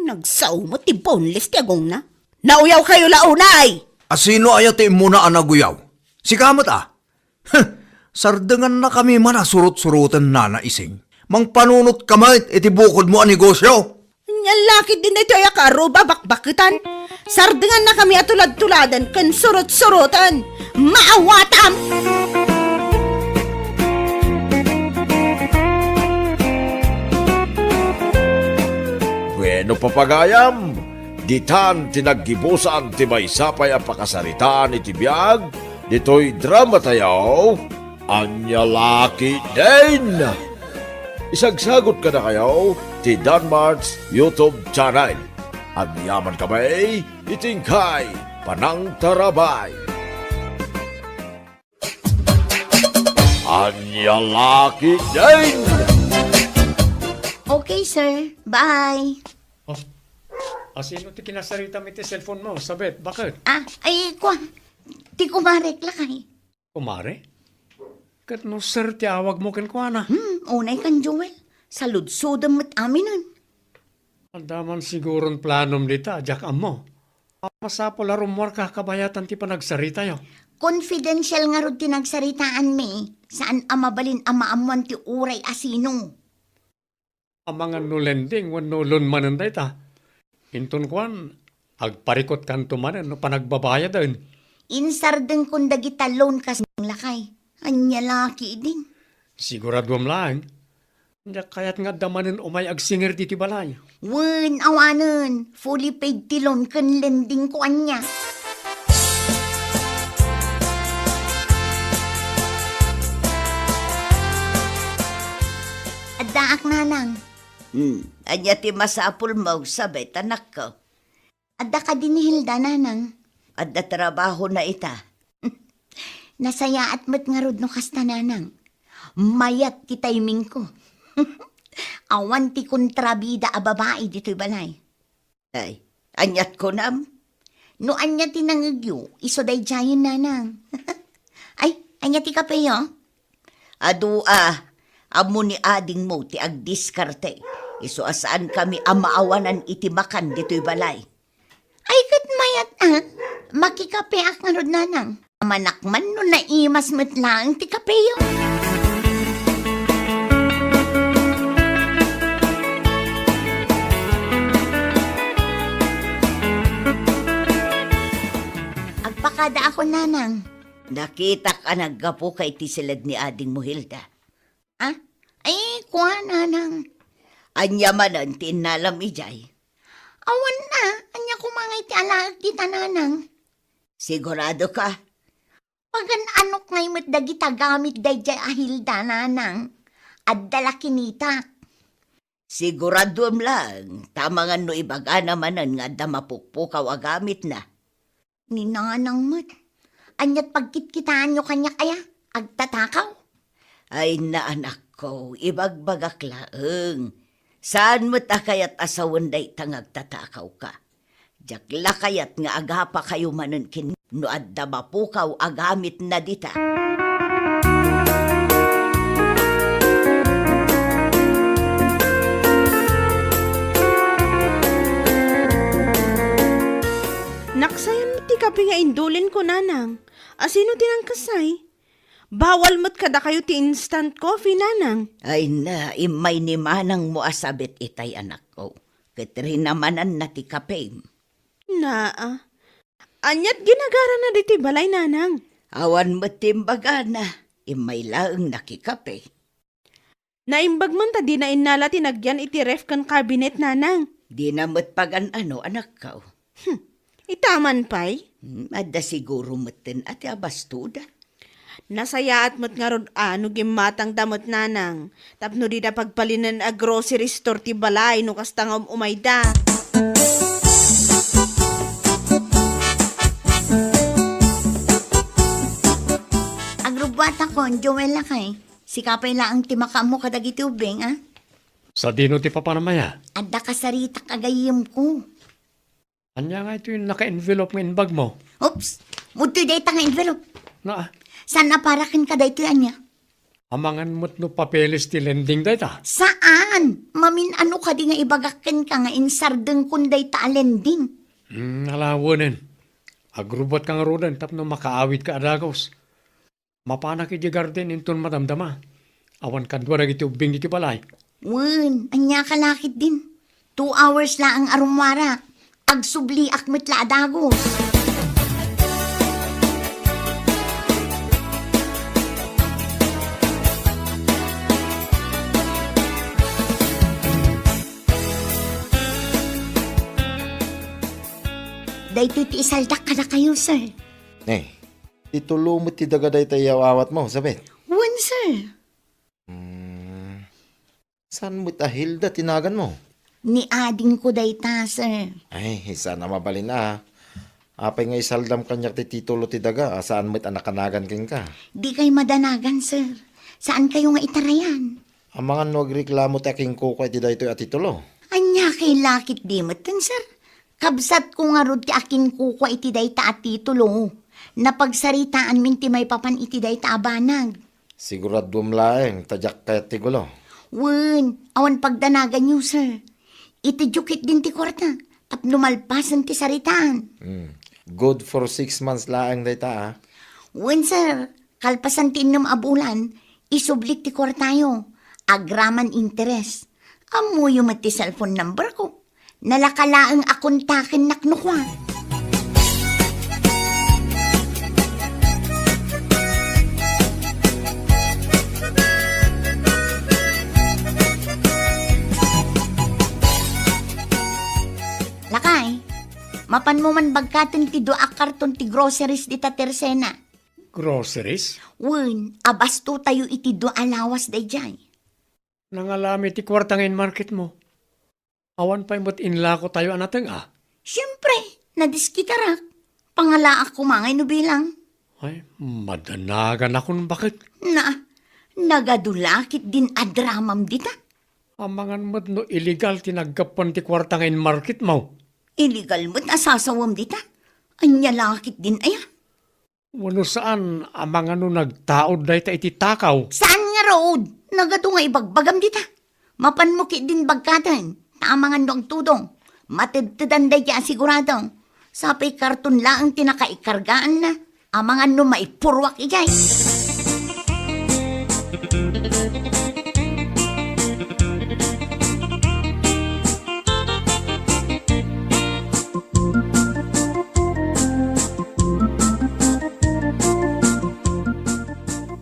Nagsao met ti boneless ti agongna. Nauyaw kayo la unay! Asino aya ti immuna a naguyaw? Sika met a? Huh! Sardengannakami man a surot-suroten, Nana Ising. Mangpanunotka met iti bukodmo a negosyo. Ania la ketdin daytoy a kaaro a bakbaketan. Sardengannakami a tulad-tuladen ken surot-suroten. Maawatam! Bueno, papagayam, ditan ti naggibusan ti maysa pay a pakasaritaan iti biag ditoy dramatayo, Ania La Ketdin! Isagsagot kadakayo ti Danmart's YouTube channel. Agyaman kami iti inkay panangtarabay. Ania La Ketdin! Okay, sir. Bye. Oh, asino ti kinasaritam iti cellphone mo, Sabet? Bakit? Ah, ay, kua. Ti kumarek lakay. Kumare? Ket no sir ti awag mo kenkuana? Hmm, unay kan Joel. Saludsodem met aminen. Adda man siguron planom dita, diak ammo. Masapul a rummuarka kabayatan ti panagsaritayo. Confidential ngarud ti nagsaritaanmi. Saan a mabalin a maammuan ti uray a sino. Amangan no lending wenno loan manen dayta. Inton kuan, agparikutkanto manen no panagbabayaden. Insardengkon dagita loan kas lakay. Ania la ketdin? Siguraduam laeng. Diak kayat nga adda manen umay agsingir ditoy balay. Wen, awanen. Fully paid ti loan ken lending ko ania. Addaak, nanang. Hmm, ania ti masapulmo, Sabet, anakko? Adda kadi ni Hilda, nanang? Adda trabahona ita. Nasayaat met ngarud no kasta, nanang. Mayat ti timingko. Awan ti kontrabida a babai ditoy balay. Ay, aniat kunam? No ania ti nangegyo, isu daydiayen, nanang. Ay, ania ti kapeyo? Adu a, ammo ni adingmo ti agdiskarte. Isu a saankami a maawanan iti makan ditoy balay. Ay, ket mayat a. Makikapeak ngarud, nanang. Amanak man no naimas met laeng ti kapeyo. Agpakadaakon, nanang. Nakitak a naggapuka iti siled ni adingmo, Hilda. Ah? Ay, kua, nanang. Ania manen ti innalam idiay? Awan a, ania koma ngay ti alaek dita, nanang? Sigurado ka? Pagan-anok ngay met dagita gamit daydiay a Hilda, nanang. Adda la kinitak. Siguraduem laeng, ta amangan no ibagana manen nga adda mapukpukaw a gamitna. Ni nanang met. Aniat pagkitkitaanyo kaniak aya? Agtatakaw? Ay, na, anakko, ibagbagak laeng. Saan met a kayat a sawen dayta nga agtatakawka. Diak la kayat nga agapakayo manen ken no adda mapukaw a gamitna dita. Naksayan met ti kape nga indulinko, nanang. Asino ti nangkasay? Bawal met kadakayo ti instant coffee, nanang. Ay na, immay ni manangmo a Sabet itay, anakko. Ket rinamananna ti kapem. Naa. Aniat ginagarana ditoy balay, nanang? Awan met ti imbagana. Immay laeng nakikape. Naimbag man ta dina innala ti nagyan iti ref ken cabinet, nanang. Dina met pagan-ano, anakko. Hmm. Ita man pay? Hmm, adda siguro metten a ti abastoda. Nasayaat met ngarud a no gimmatangda met, nanang, tapno dida pagbalinen a grocery store ti balay no kasta nga um-umayda. Agrubuatakon, Joel, lakay. Sika pay laeng ti makaammo kadagiti ubbing, a? Sadino ti papanam aya? Adda kasaritak a gayyemko. Ania nga itoy naka-envelope nga inbagmo? Oops! Mudtoy dayta nga envelope. Naa. Saan a para kenka daytoy ania? Amangan met no papeles ti lending dayta? Saan! Mamin-ano kadi nga ibagak kenka nga insardengkon dayta a lending? Hmm, alawenen. Agrubuatka ngaruden tapno makaawidka a dagus. Mapanak idiay garden inton madamdama. Awan kadua dagiti ubbing ditoy balay. Wen, ania ka la ketdin? Two hours laeng a rummuarak. Agsubliak met la a dagus. Daytoy ti isaldak kadakayo, sir. Eh, Ti tulo met ti daga dayta iyaw-awatmo, Sabet? Wen, sir. Hmm. Saan met a Hilda ti naganmo? Ni adingko dayta, sir. Ay, saan a mabalin a. Apay nga isaldam kaniak ti titulo ti daga a saan met a nakanagan kenka? Dikay madanagan, sir. Saankayo nga itarayan. Amangan no agreklamo ti akinkukua iti daytoy a titulo. Ania kay lakit di metten, sir? Kabsatko ngarud ti akinkukua iti dayta a titulo. Napagsaritaanmin ti maipapan iti dayta a banag. Siguraduem laeng ta diak kayat ti gulo. Wen, awan pagdanaganyo, sir. Iti diyo ketdin ti kuarta. tapno malpasen ti saritaan. Hmm. Good for six months laeng dayta, ah. Wen, sir, kalpasan ti innem a bulan, isublik ti kuartayo. Agraman interes. Ammoyo met ti cellphone number ko. Nalaka laeng a kontakennak no kua. Lakay, mapanmo man bagkaten ti dua a karton ti groceries dita Tersena. Groceries? Wen, abastotayo iti dua a lawas daydiay. Nangalami ti kuarta nga inmarketmo. Awan pay met inlakotayo a nateng-a? Siempre, nadiskitarak. Pangalaak koma ngay no bilang. Ay, madanaganakon baket. Na, nagadu la ketdin a dramam dita. Amangan met no illegal ti naggapuan ti kuarta nga inmarketmo. Illegal met a sasawem dita. Ania la ketdin aya? Wenno saan a mangano nagtaud dayta iti takaw? Saan ngarud? Nagadu nga ibagbagam dita. Mapanmo ketdin bagkaten, ta amangan no agtudong. Matedtedan daydiay a sigurado. Sapay karton laeng ti nakaikargaanna. Amangan no maipurruak idiay.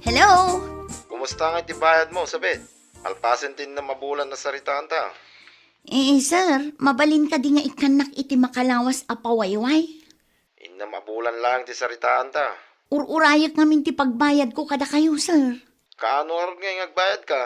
Hello? Kumusta nga iti bayadmo, Sabet? Alpasen ti innem a bulan a saritaanta. Eh, sir, mabalin kadi nga ikkannak iti makalawas a pawayway? Innem a bulan laeng ti saritaanta. Ur-urayek ngamin ti pagbayadko kadakayo, sir. Kaano ngarud nga agbayadka?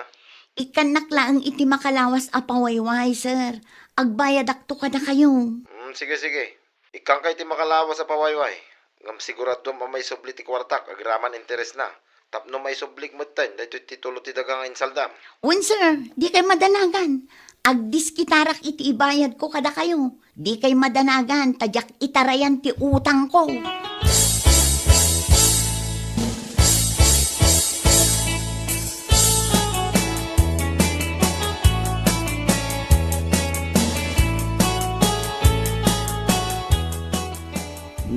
Ikkannak laeng iti makalawas a pawayway, sir. Agbayadakto kadakayo. Hmm, sige, sige. Ikkanka iti makalawas a pawayway. Ngem siguraduam a maisubli ti kuartak agraman interesna. Tapno maisublik metten daytoy titulo ti daga nga insaldam. Wen, sir, dikay madanagan. Agdiskitarak iti ibayadko kadakayo. Dikay madanagan ta diak itarayan ti utangko.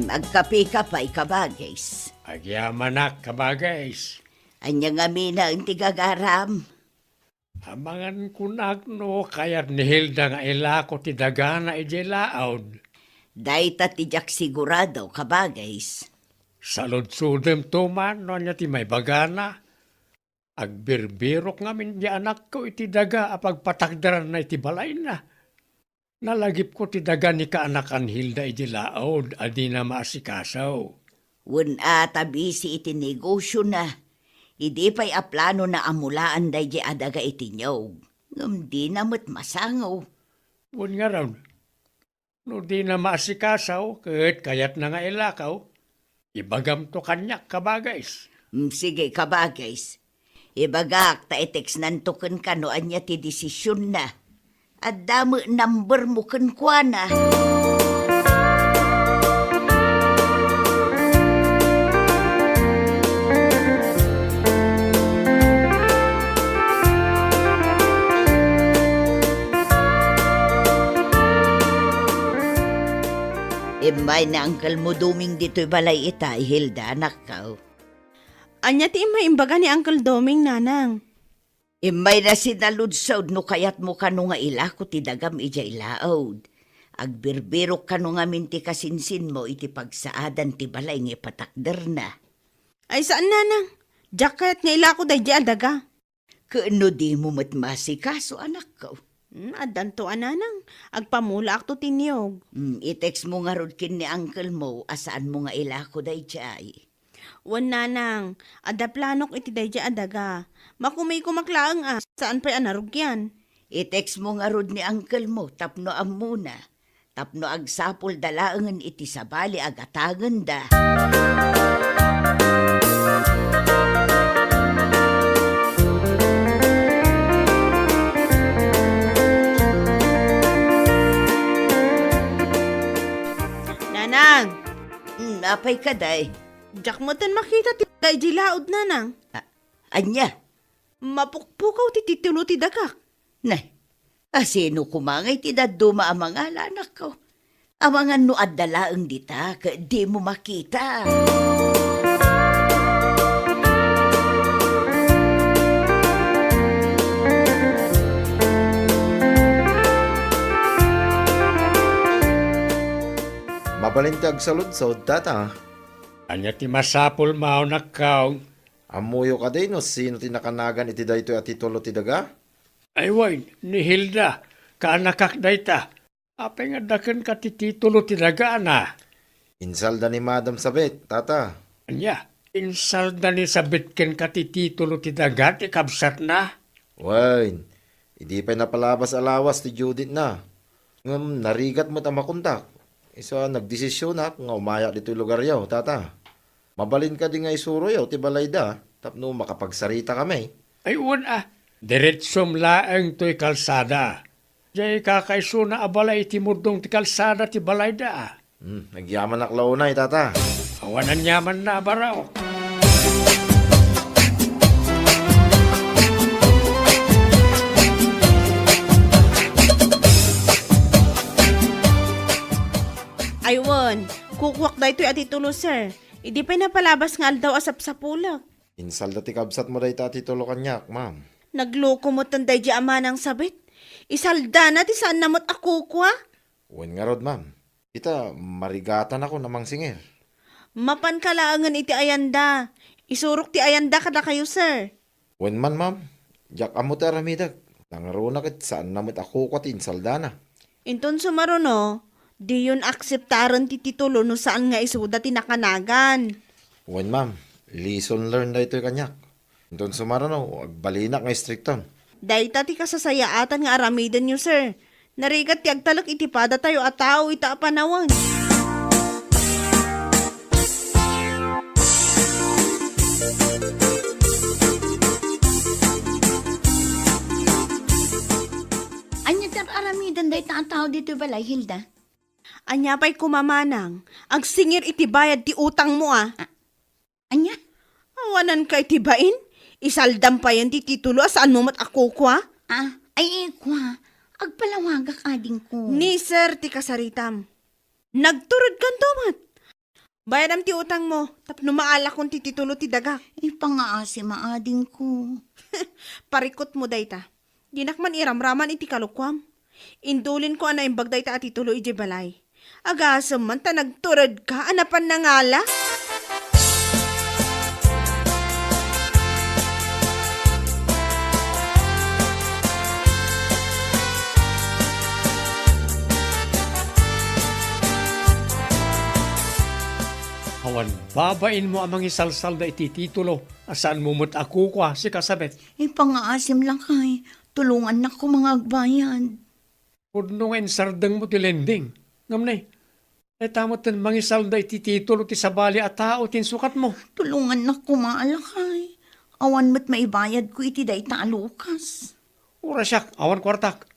Agkapeka pay, kabagis. Agyamanak, kabagis. Ania ngamin ti gagaram? Amangan kunak no kayat ni Hilda nga ilako ti dagana idiay laud. Dayta ti diak sigurado, kabagis. Saludsodemto man no ania ti maibagana. Agbirbirok ngamin ti anakko iti daga a pagpatakderanna iti balayna. Nalagipko ti daga ni kaanakan Hilda idi laud a dina maasikaso. Wen a ta bisi iti negosiona. Idi pay a planona a mulaan daydi a daga iti niog, ngem dina met masango. Wen ngarud, no dina maasikaso ket kayatna nga ilakaw, ibagamto kaniak, kabagis. Mm, sige, kabagis. Ibagak ta itextnanto kenka no ania ti desisionna. Adda met numbermo kenkuana. Immay ni Uncle mo Doming ditoy balay ita, Hilda, anakko. Ania ti immay imbaga ni Uncle Doming, nanang? Immayna sinaludsod no kayatmo kano nga ilako ti dagam idiay laud. Agbirbirok kano ngamin ti kasinsinmo iti pagsaadan ti balay nga ipatakderna. Ay, saan, nanang. Diak kayat nga ilako daydi a daga. Ket no dimo met maasikaso, anakko? Hmm, addanto a, nanang. Agpamulaakto ti niog. Hmm, i-textmo ngarud ken ni uncle mo a saanmo nga ilako daydiay. Wen, nanang, adda planok iti daydiay a daga. Makumikomak laeng a, saan pay a narugian. I-textmo ngarud ni uncle mo tapno ammona, tapno agsapulda laengen iti sabali a gatangenda. Nanang! Hmm, apay kadi? Diak metten makita ti daga idiay laud, nanang. A-, ania? Mapukpukaw ti titulo ti dagak. Nay, asino koma ngay ti dadduma a mangala, anakko? Amangan no adda laeng dita ket dimo makita. Mabalin ti agsaludsod, tata. Ania ti masapul, Mao, nakkaw? Ammoyo kadi no sino ti nakanagan iti daytoy a titulo ti daga? Ay wen, ni Hilda, kaanakak dayta. Apay nga adda kenka ti titulo ti dagana? Insalda ni Madam Sabet, tata. Ania? Insalda ni Sabet kenka ti titulo ti daga ti kabsatna? Wen, idi pay napalabas a lawas ti due date-na. Ngem narigat met a makontak. Isu a nagdesisionak nga umayak ditoy lugaryo, tata. Mabalin kadi nga isuroyo ti balayda tapno makapagsaritakami? Ay, wen a, diretsom laeng toy kalsada. Diay kakaisuna a balay iti murdong ti kalsada ti balayda. Hmm, agyamanak la unay, tata. Awan aniamanna a baraok. Ay, wen, kukuak daytoy a titulo, sir. Idi pay napalabas nga aldaw a sapsapulek. Insalda ti kabsatmo dayta a titulo kaniak, ma'am. Nagloko metten daydi a manang sabit. Isaldana ti saanna met a kukua. Wen ngarud, ma'am. Ita, marigatanakon a mangsingir. Mapanka laengen iti ayanda. Isurok ti ayanda kadakayo, sir. Wen man, ma'am. Diak ammo ti aramidek. Nangruna ket saanna met a kukua ti insaldana. Inton sumaruno, diyon akseptaren ti titulo no saan nga isuda ti nakanagan. Wen, ma'am. Lesson learned daytoy kaniak. Inton sumaruno, agbalinak nga istrikton. Dayta ti kasasayaatan nga aramidenyo, sir. Narigat ti agtalek iti padatayo a tao ita a panawen. Ania ti ar-aramiden dayta a tao ditoy balay, Hilda? Ania pay koma manang, agsingir iti bayad ti utangmo a. A-, ania? Awananka iti bain? Isaldam payen ti titulo a saanmo met a kukua? Ah, ay, kua. Agpalawagak, adingko. Ni sir ti kasaritam. Nagturedkanto met. Bayadam ti utangmo, tapno maalakon ti titulo ti dagak. Ipangaasim, adingko. Parikutmo dayta. Dinak man iramraman iti kalukuam. Indulinko a naimbag dayta a titulo idiay balay. Agasem man ta nagturedka a napan nangala. Awan babainmo a mangisalsalda iti titulo a saanmo met a kukua, sika Sabet. Ipangaasim, lakay, tulongannak koma nga agbayad. Pudno nga insardengmo ti lending. Ngem ne, dayta metten mangisalda iti titulo ti sabali a tao ti insukatmo. Tulongannak koma, lakay. Awan met maibayadko iti dayta a lukas. Uray siak, awan kuartak.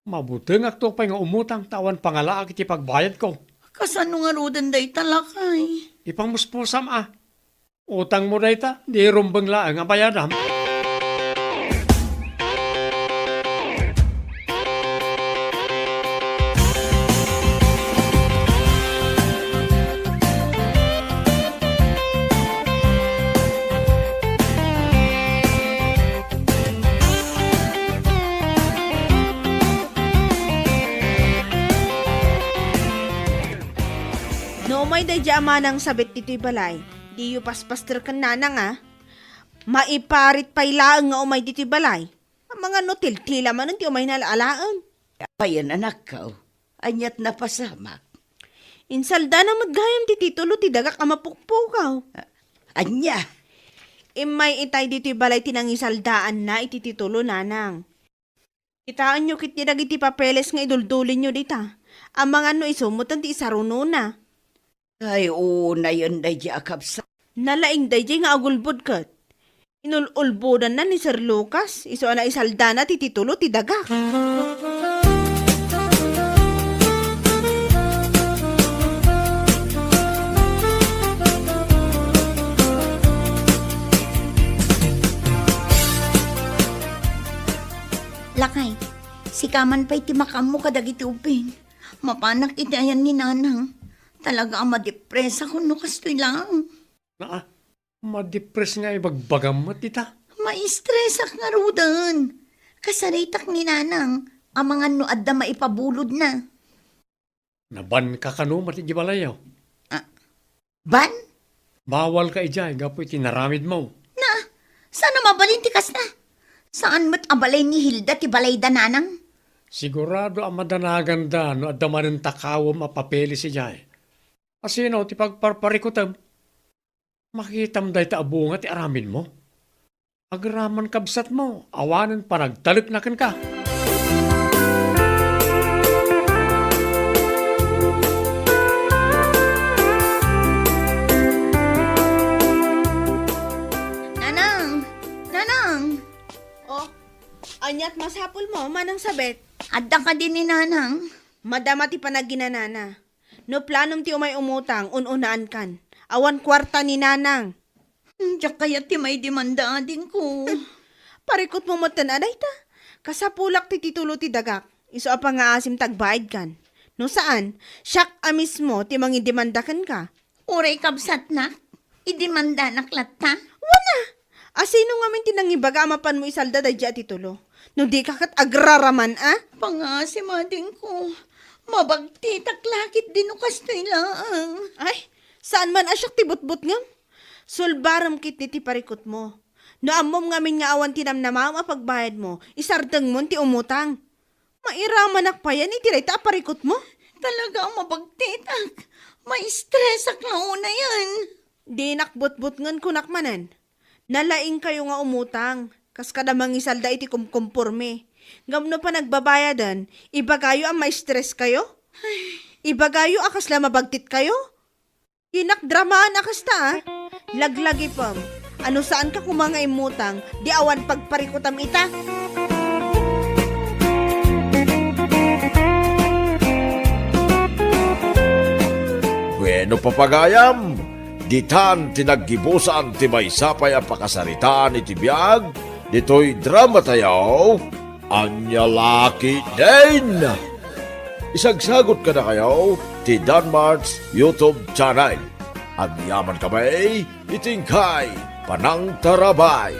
Mabutengakto pay nga umutang ta awan pangalaak iti pagbayadko. Kasano ngaruden dayta, lakay? Ipangmuspusam a. Utangmo dayta, di rumbeng laeng a bayadam. No umay daydi a manang sabet ditoy balay, diyo paspaster ken nanang a. Maiparit pay laeng nga umay ditoy balay. Amangan no tiltila manen ti umayna alaen. Apayen, anakko? Aniat napasamak? Insaldana met gayam ti titulo ti dagak a mapukpukaw. A-, ania? Immay itay ditoy balay ti nangisaldaanna iti titulo, nanang. Kitaenyo ketdi dagiti papeles nga iduldulinyo dita. Amangan no isu metten ti isarunona. Ay, unayen daydi a kabsat. Nalaing daydi nga agulbod ket. Inul-ulbodanna ni Sir Lucas, isu a naisaldana ti titulo ti dagak. Lakay, sika man pay ti makaammo kadagiti ubbing. Mapanak iti ayan ni Nanang. Talaga a madepresak no kastoy lang. Naa, madepres nga ibagbagam met dita. Maistresak ngaruden. Kasaritak ni Nanang, amangan no adda maipabulodna. Nabanka kano met iti balayyo? Ah, ban? Bawalka idiay gapu iti naramidmo. Na, saan a mabalin ti kasta? Saan met a balay ni Hilda ti balayda, Nanang? Sigurado a madanaganda no adda manen takawem a papeles idiay. Asino ti pagparparikutem? Makitam dayta a bunga ti aramidmo. Agraman kabsatmo, awanen panagtalekna kenka. Nanang! Nanang! Oh, aniat masapulmo, Manang Sabet? Adda kadi ni Nanang? Madama ti panaginanana. No planom ti umay umutang, un-unaankan. Awan kuarta ni Nanang. Hmm, diak kayat ti maidemanda, adingko. Parikutmo metten a dayta. Kasapulak ti titulo ti dagak. Isu a pangaasim ti agbaadkan. No saan, siak a mismo ti mangidemanda kenka. Uray kabsatnak, idemandanak latta? Wana! Asino ngamin ti nangibaga a mapanmo isalda daydiay a titulo? No dika ket agraraman a? Pangaasim, adingko. Mabagtitak la ketdi no kastoy laeng. Ay, saan man a siak ti butbutngem? Sulbarem ketdi ti parikutmo. No ammom ngamin nga awan ti namnamaem a pagbayadmo, isardengmon ti umutang. Mairamanak payen iti dayta a parikutmo? Talaga a mabagtitak. Maistresak la unayen. Dinak butbutngen, kunak manen. Nalaingkayo nga umutang, kas kada mangisalda iti kumkumpormi. Ngem no panagbabayaden, ibagayo a maistreskayo? Ibagayo a kasla mabagtitkayo? Dinak dramaan a kasta, a. Laglagipem. Ano saanka koma nga immutang, di awan pagparikutam ita? Bueno, papagayam, ditan ti naggibusan ti maysa pay a pakasaritaan iti biag ditoy drama tayo, Ania La Ketdin. Isagsagut kadakayo ti Danmart's YouTube channel. Agyaman kami iti inkay panangtarabay.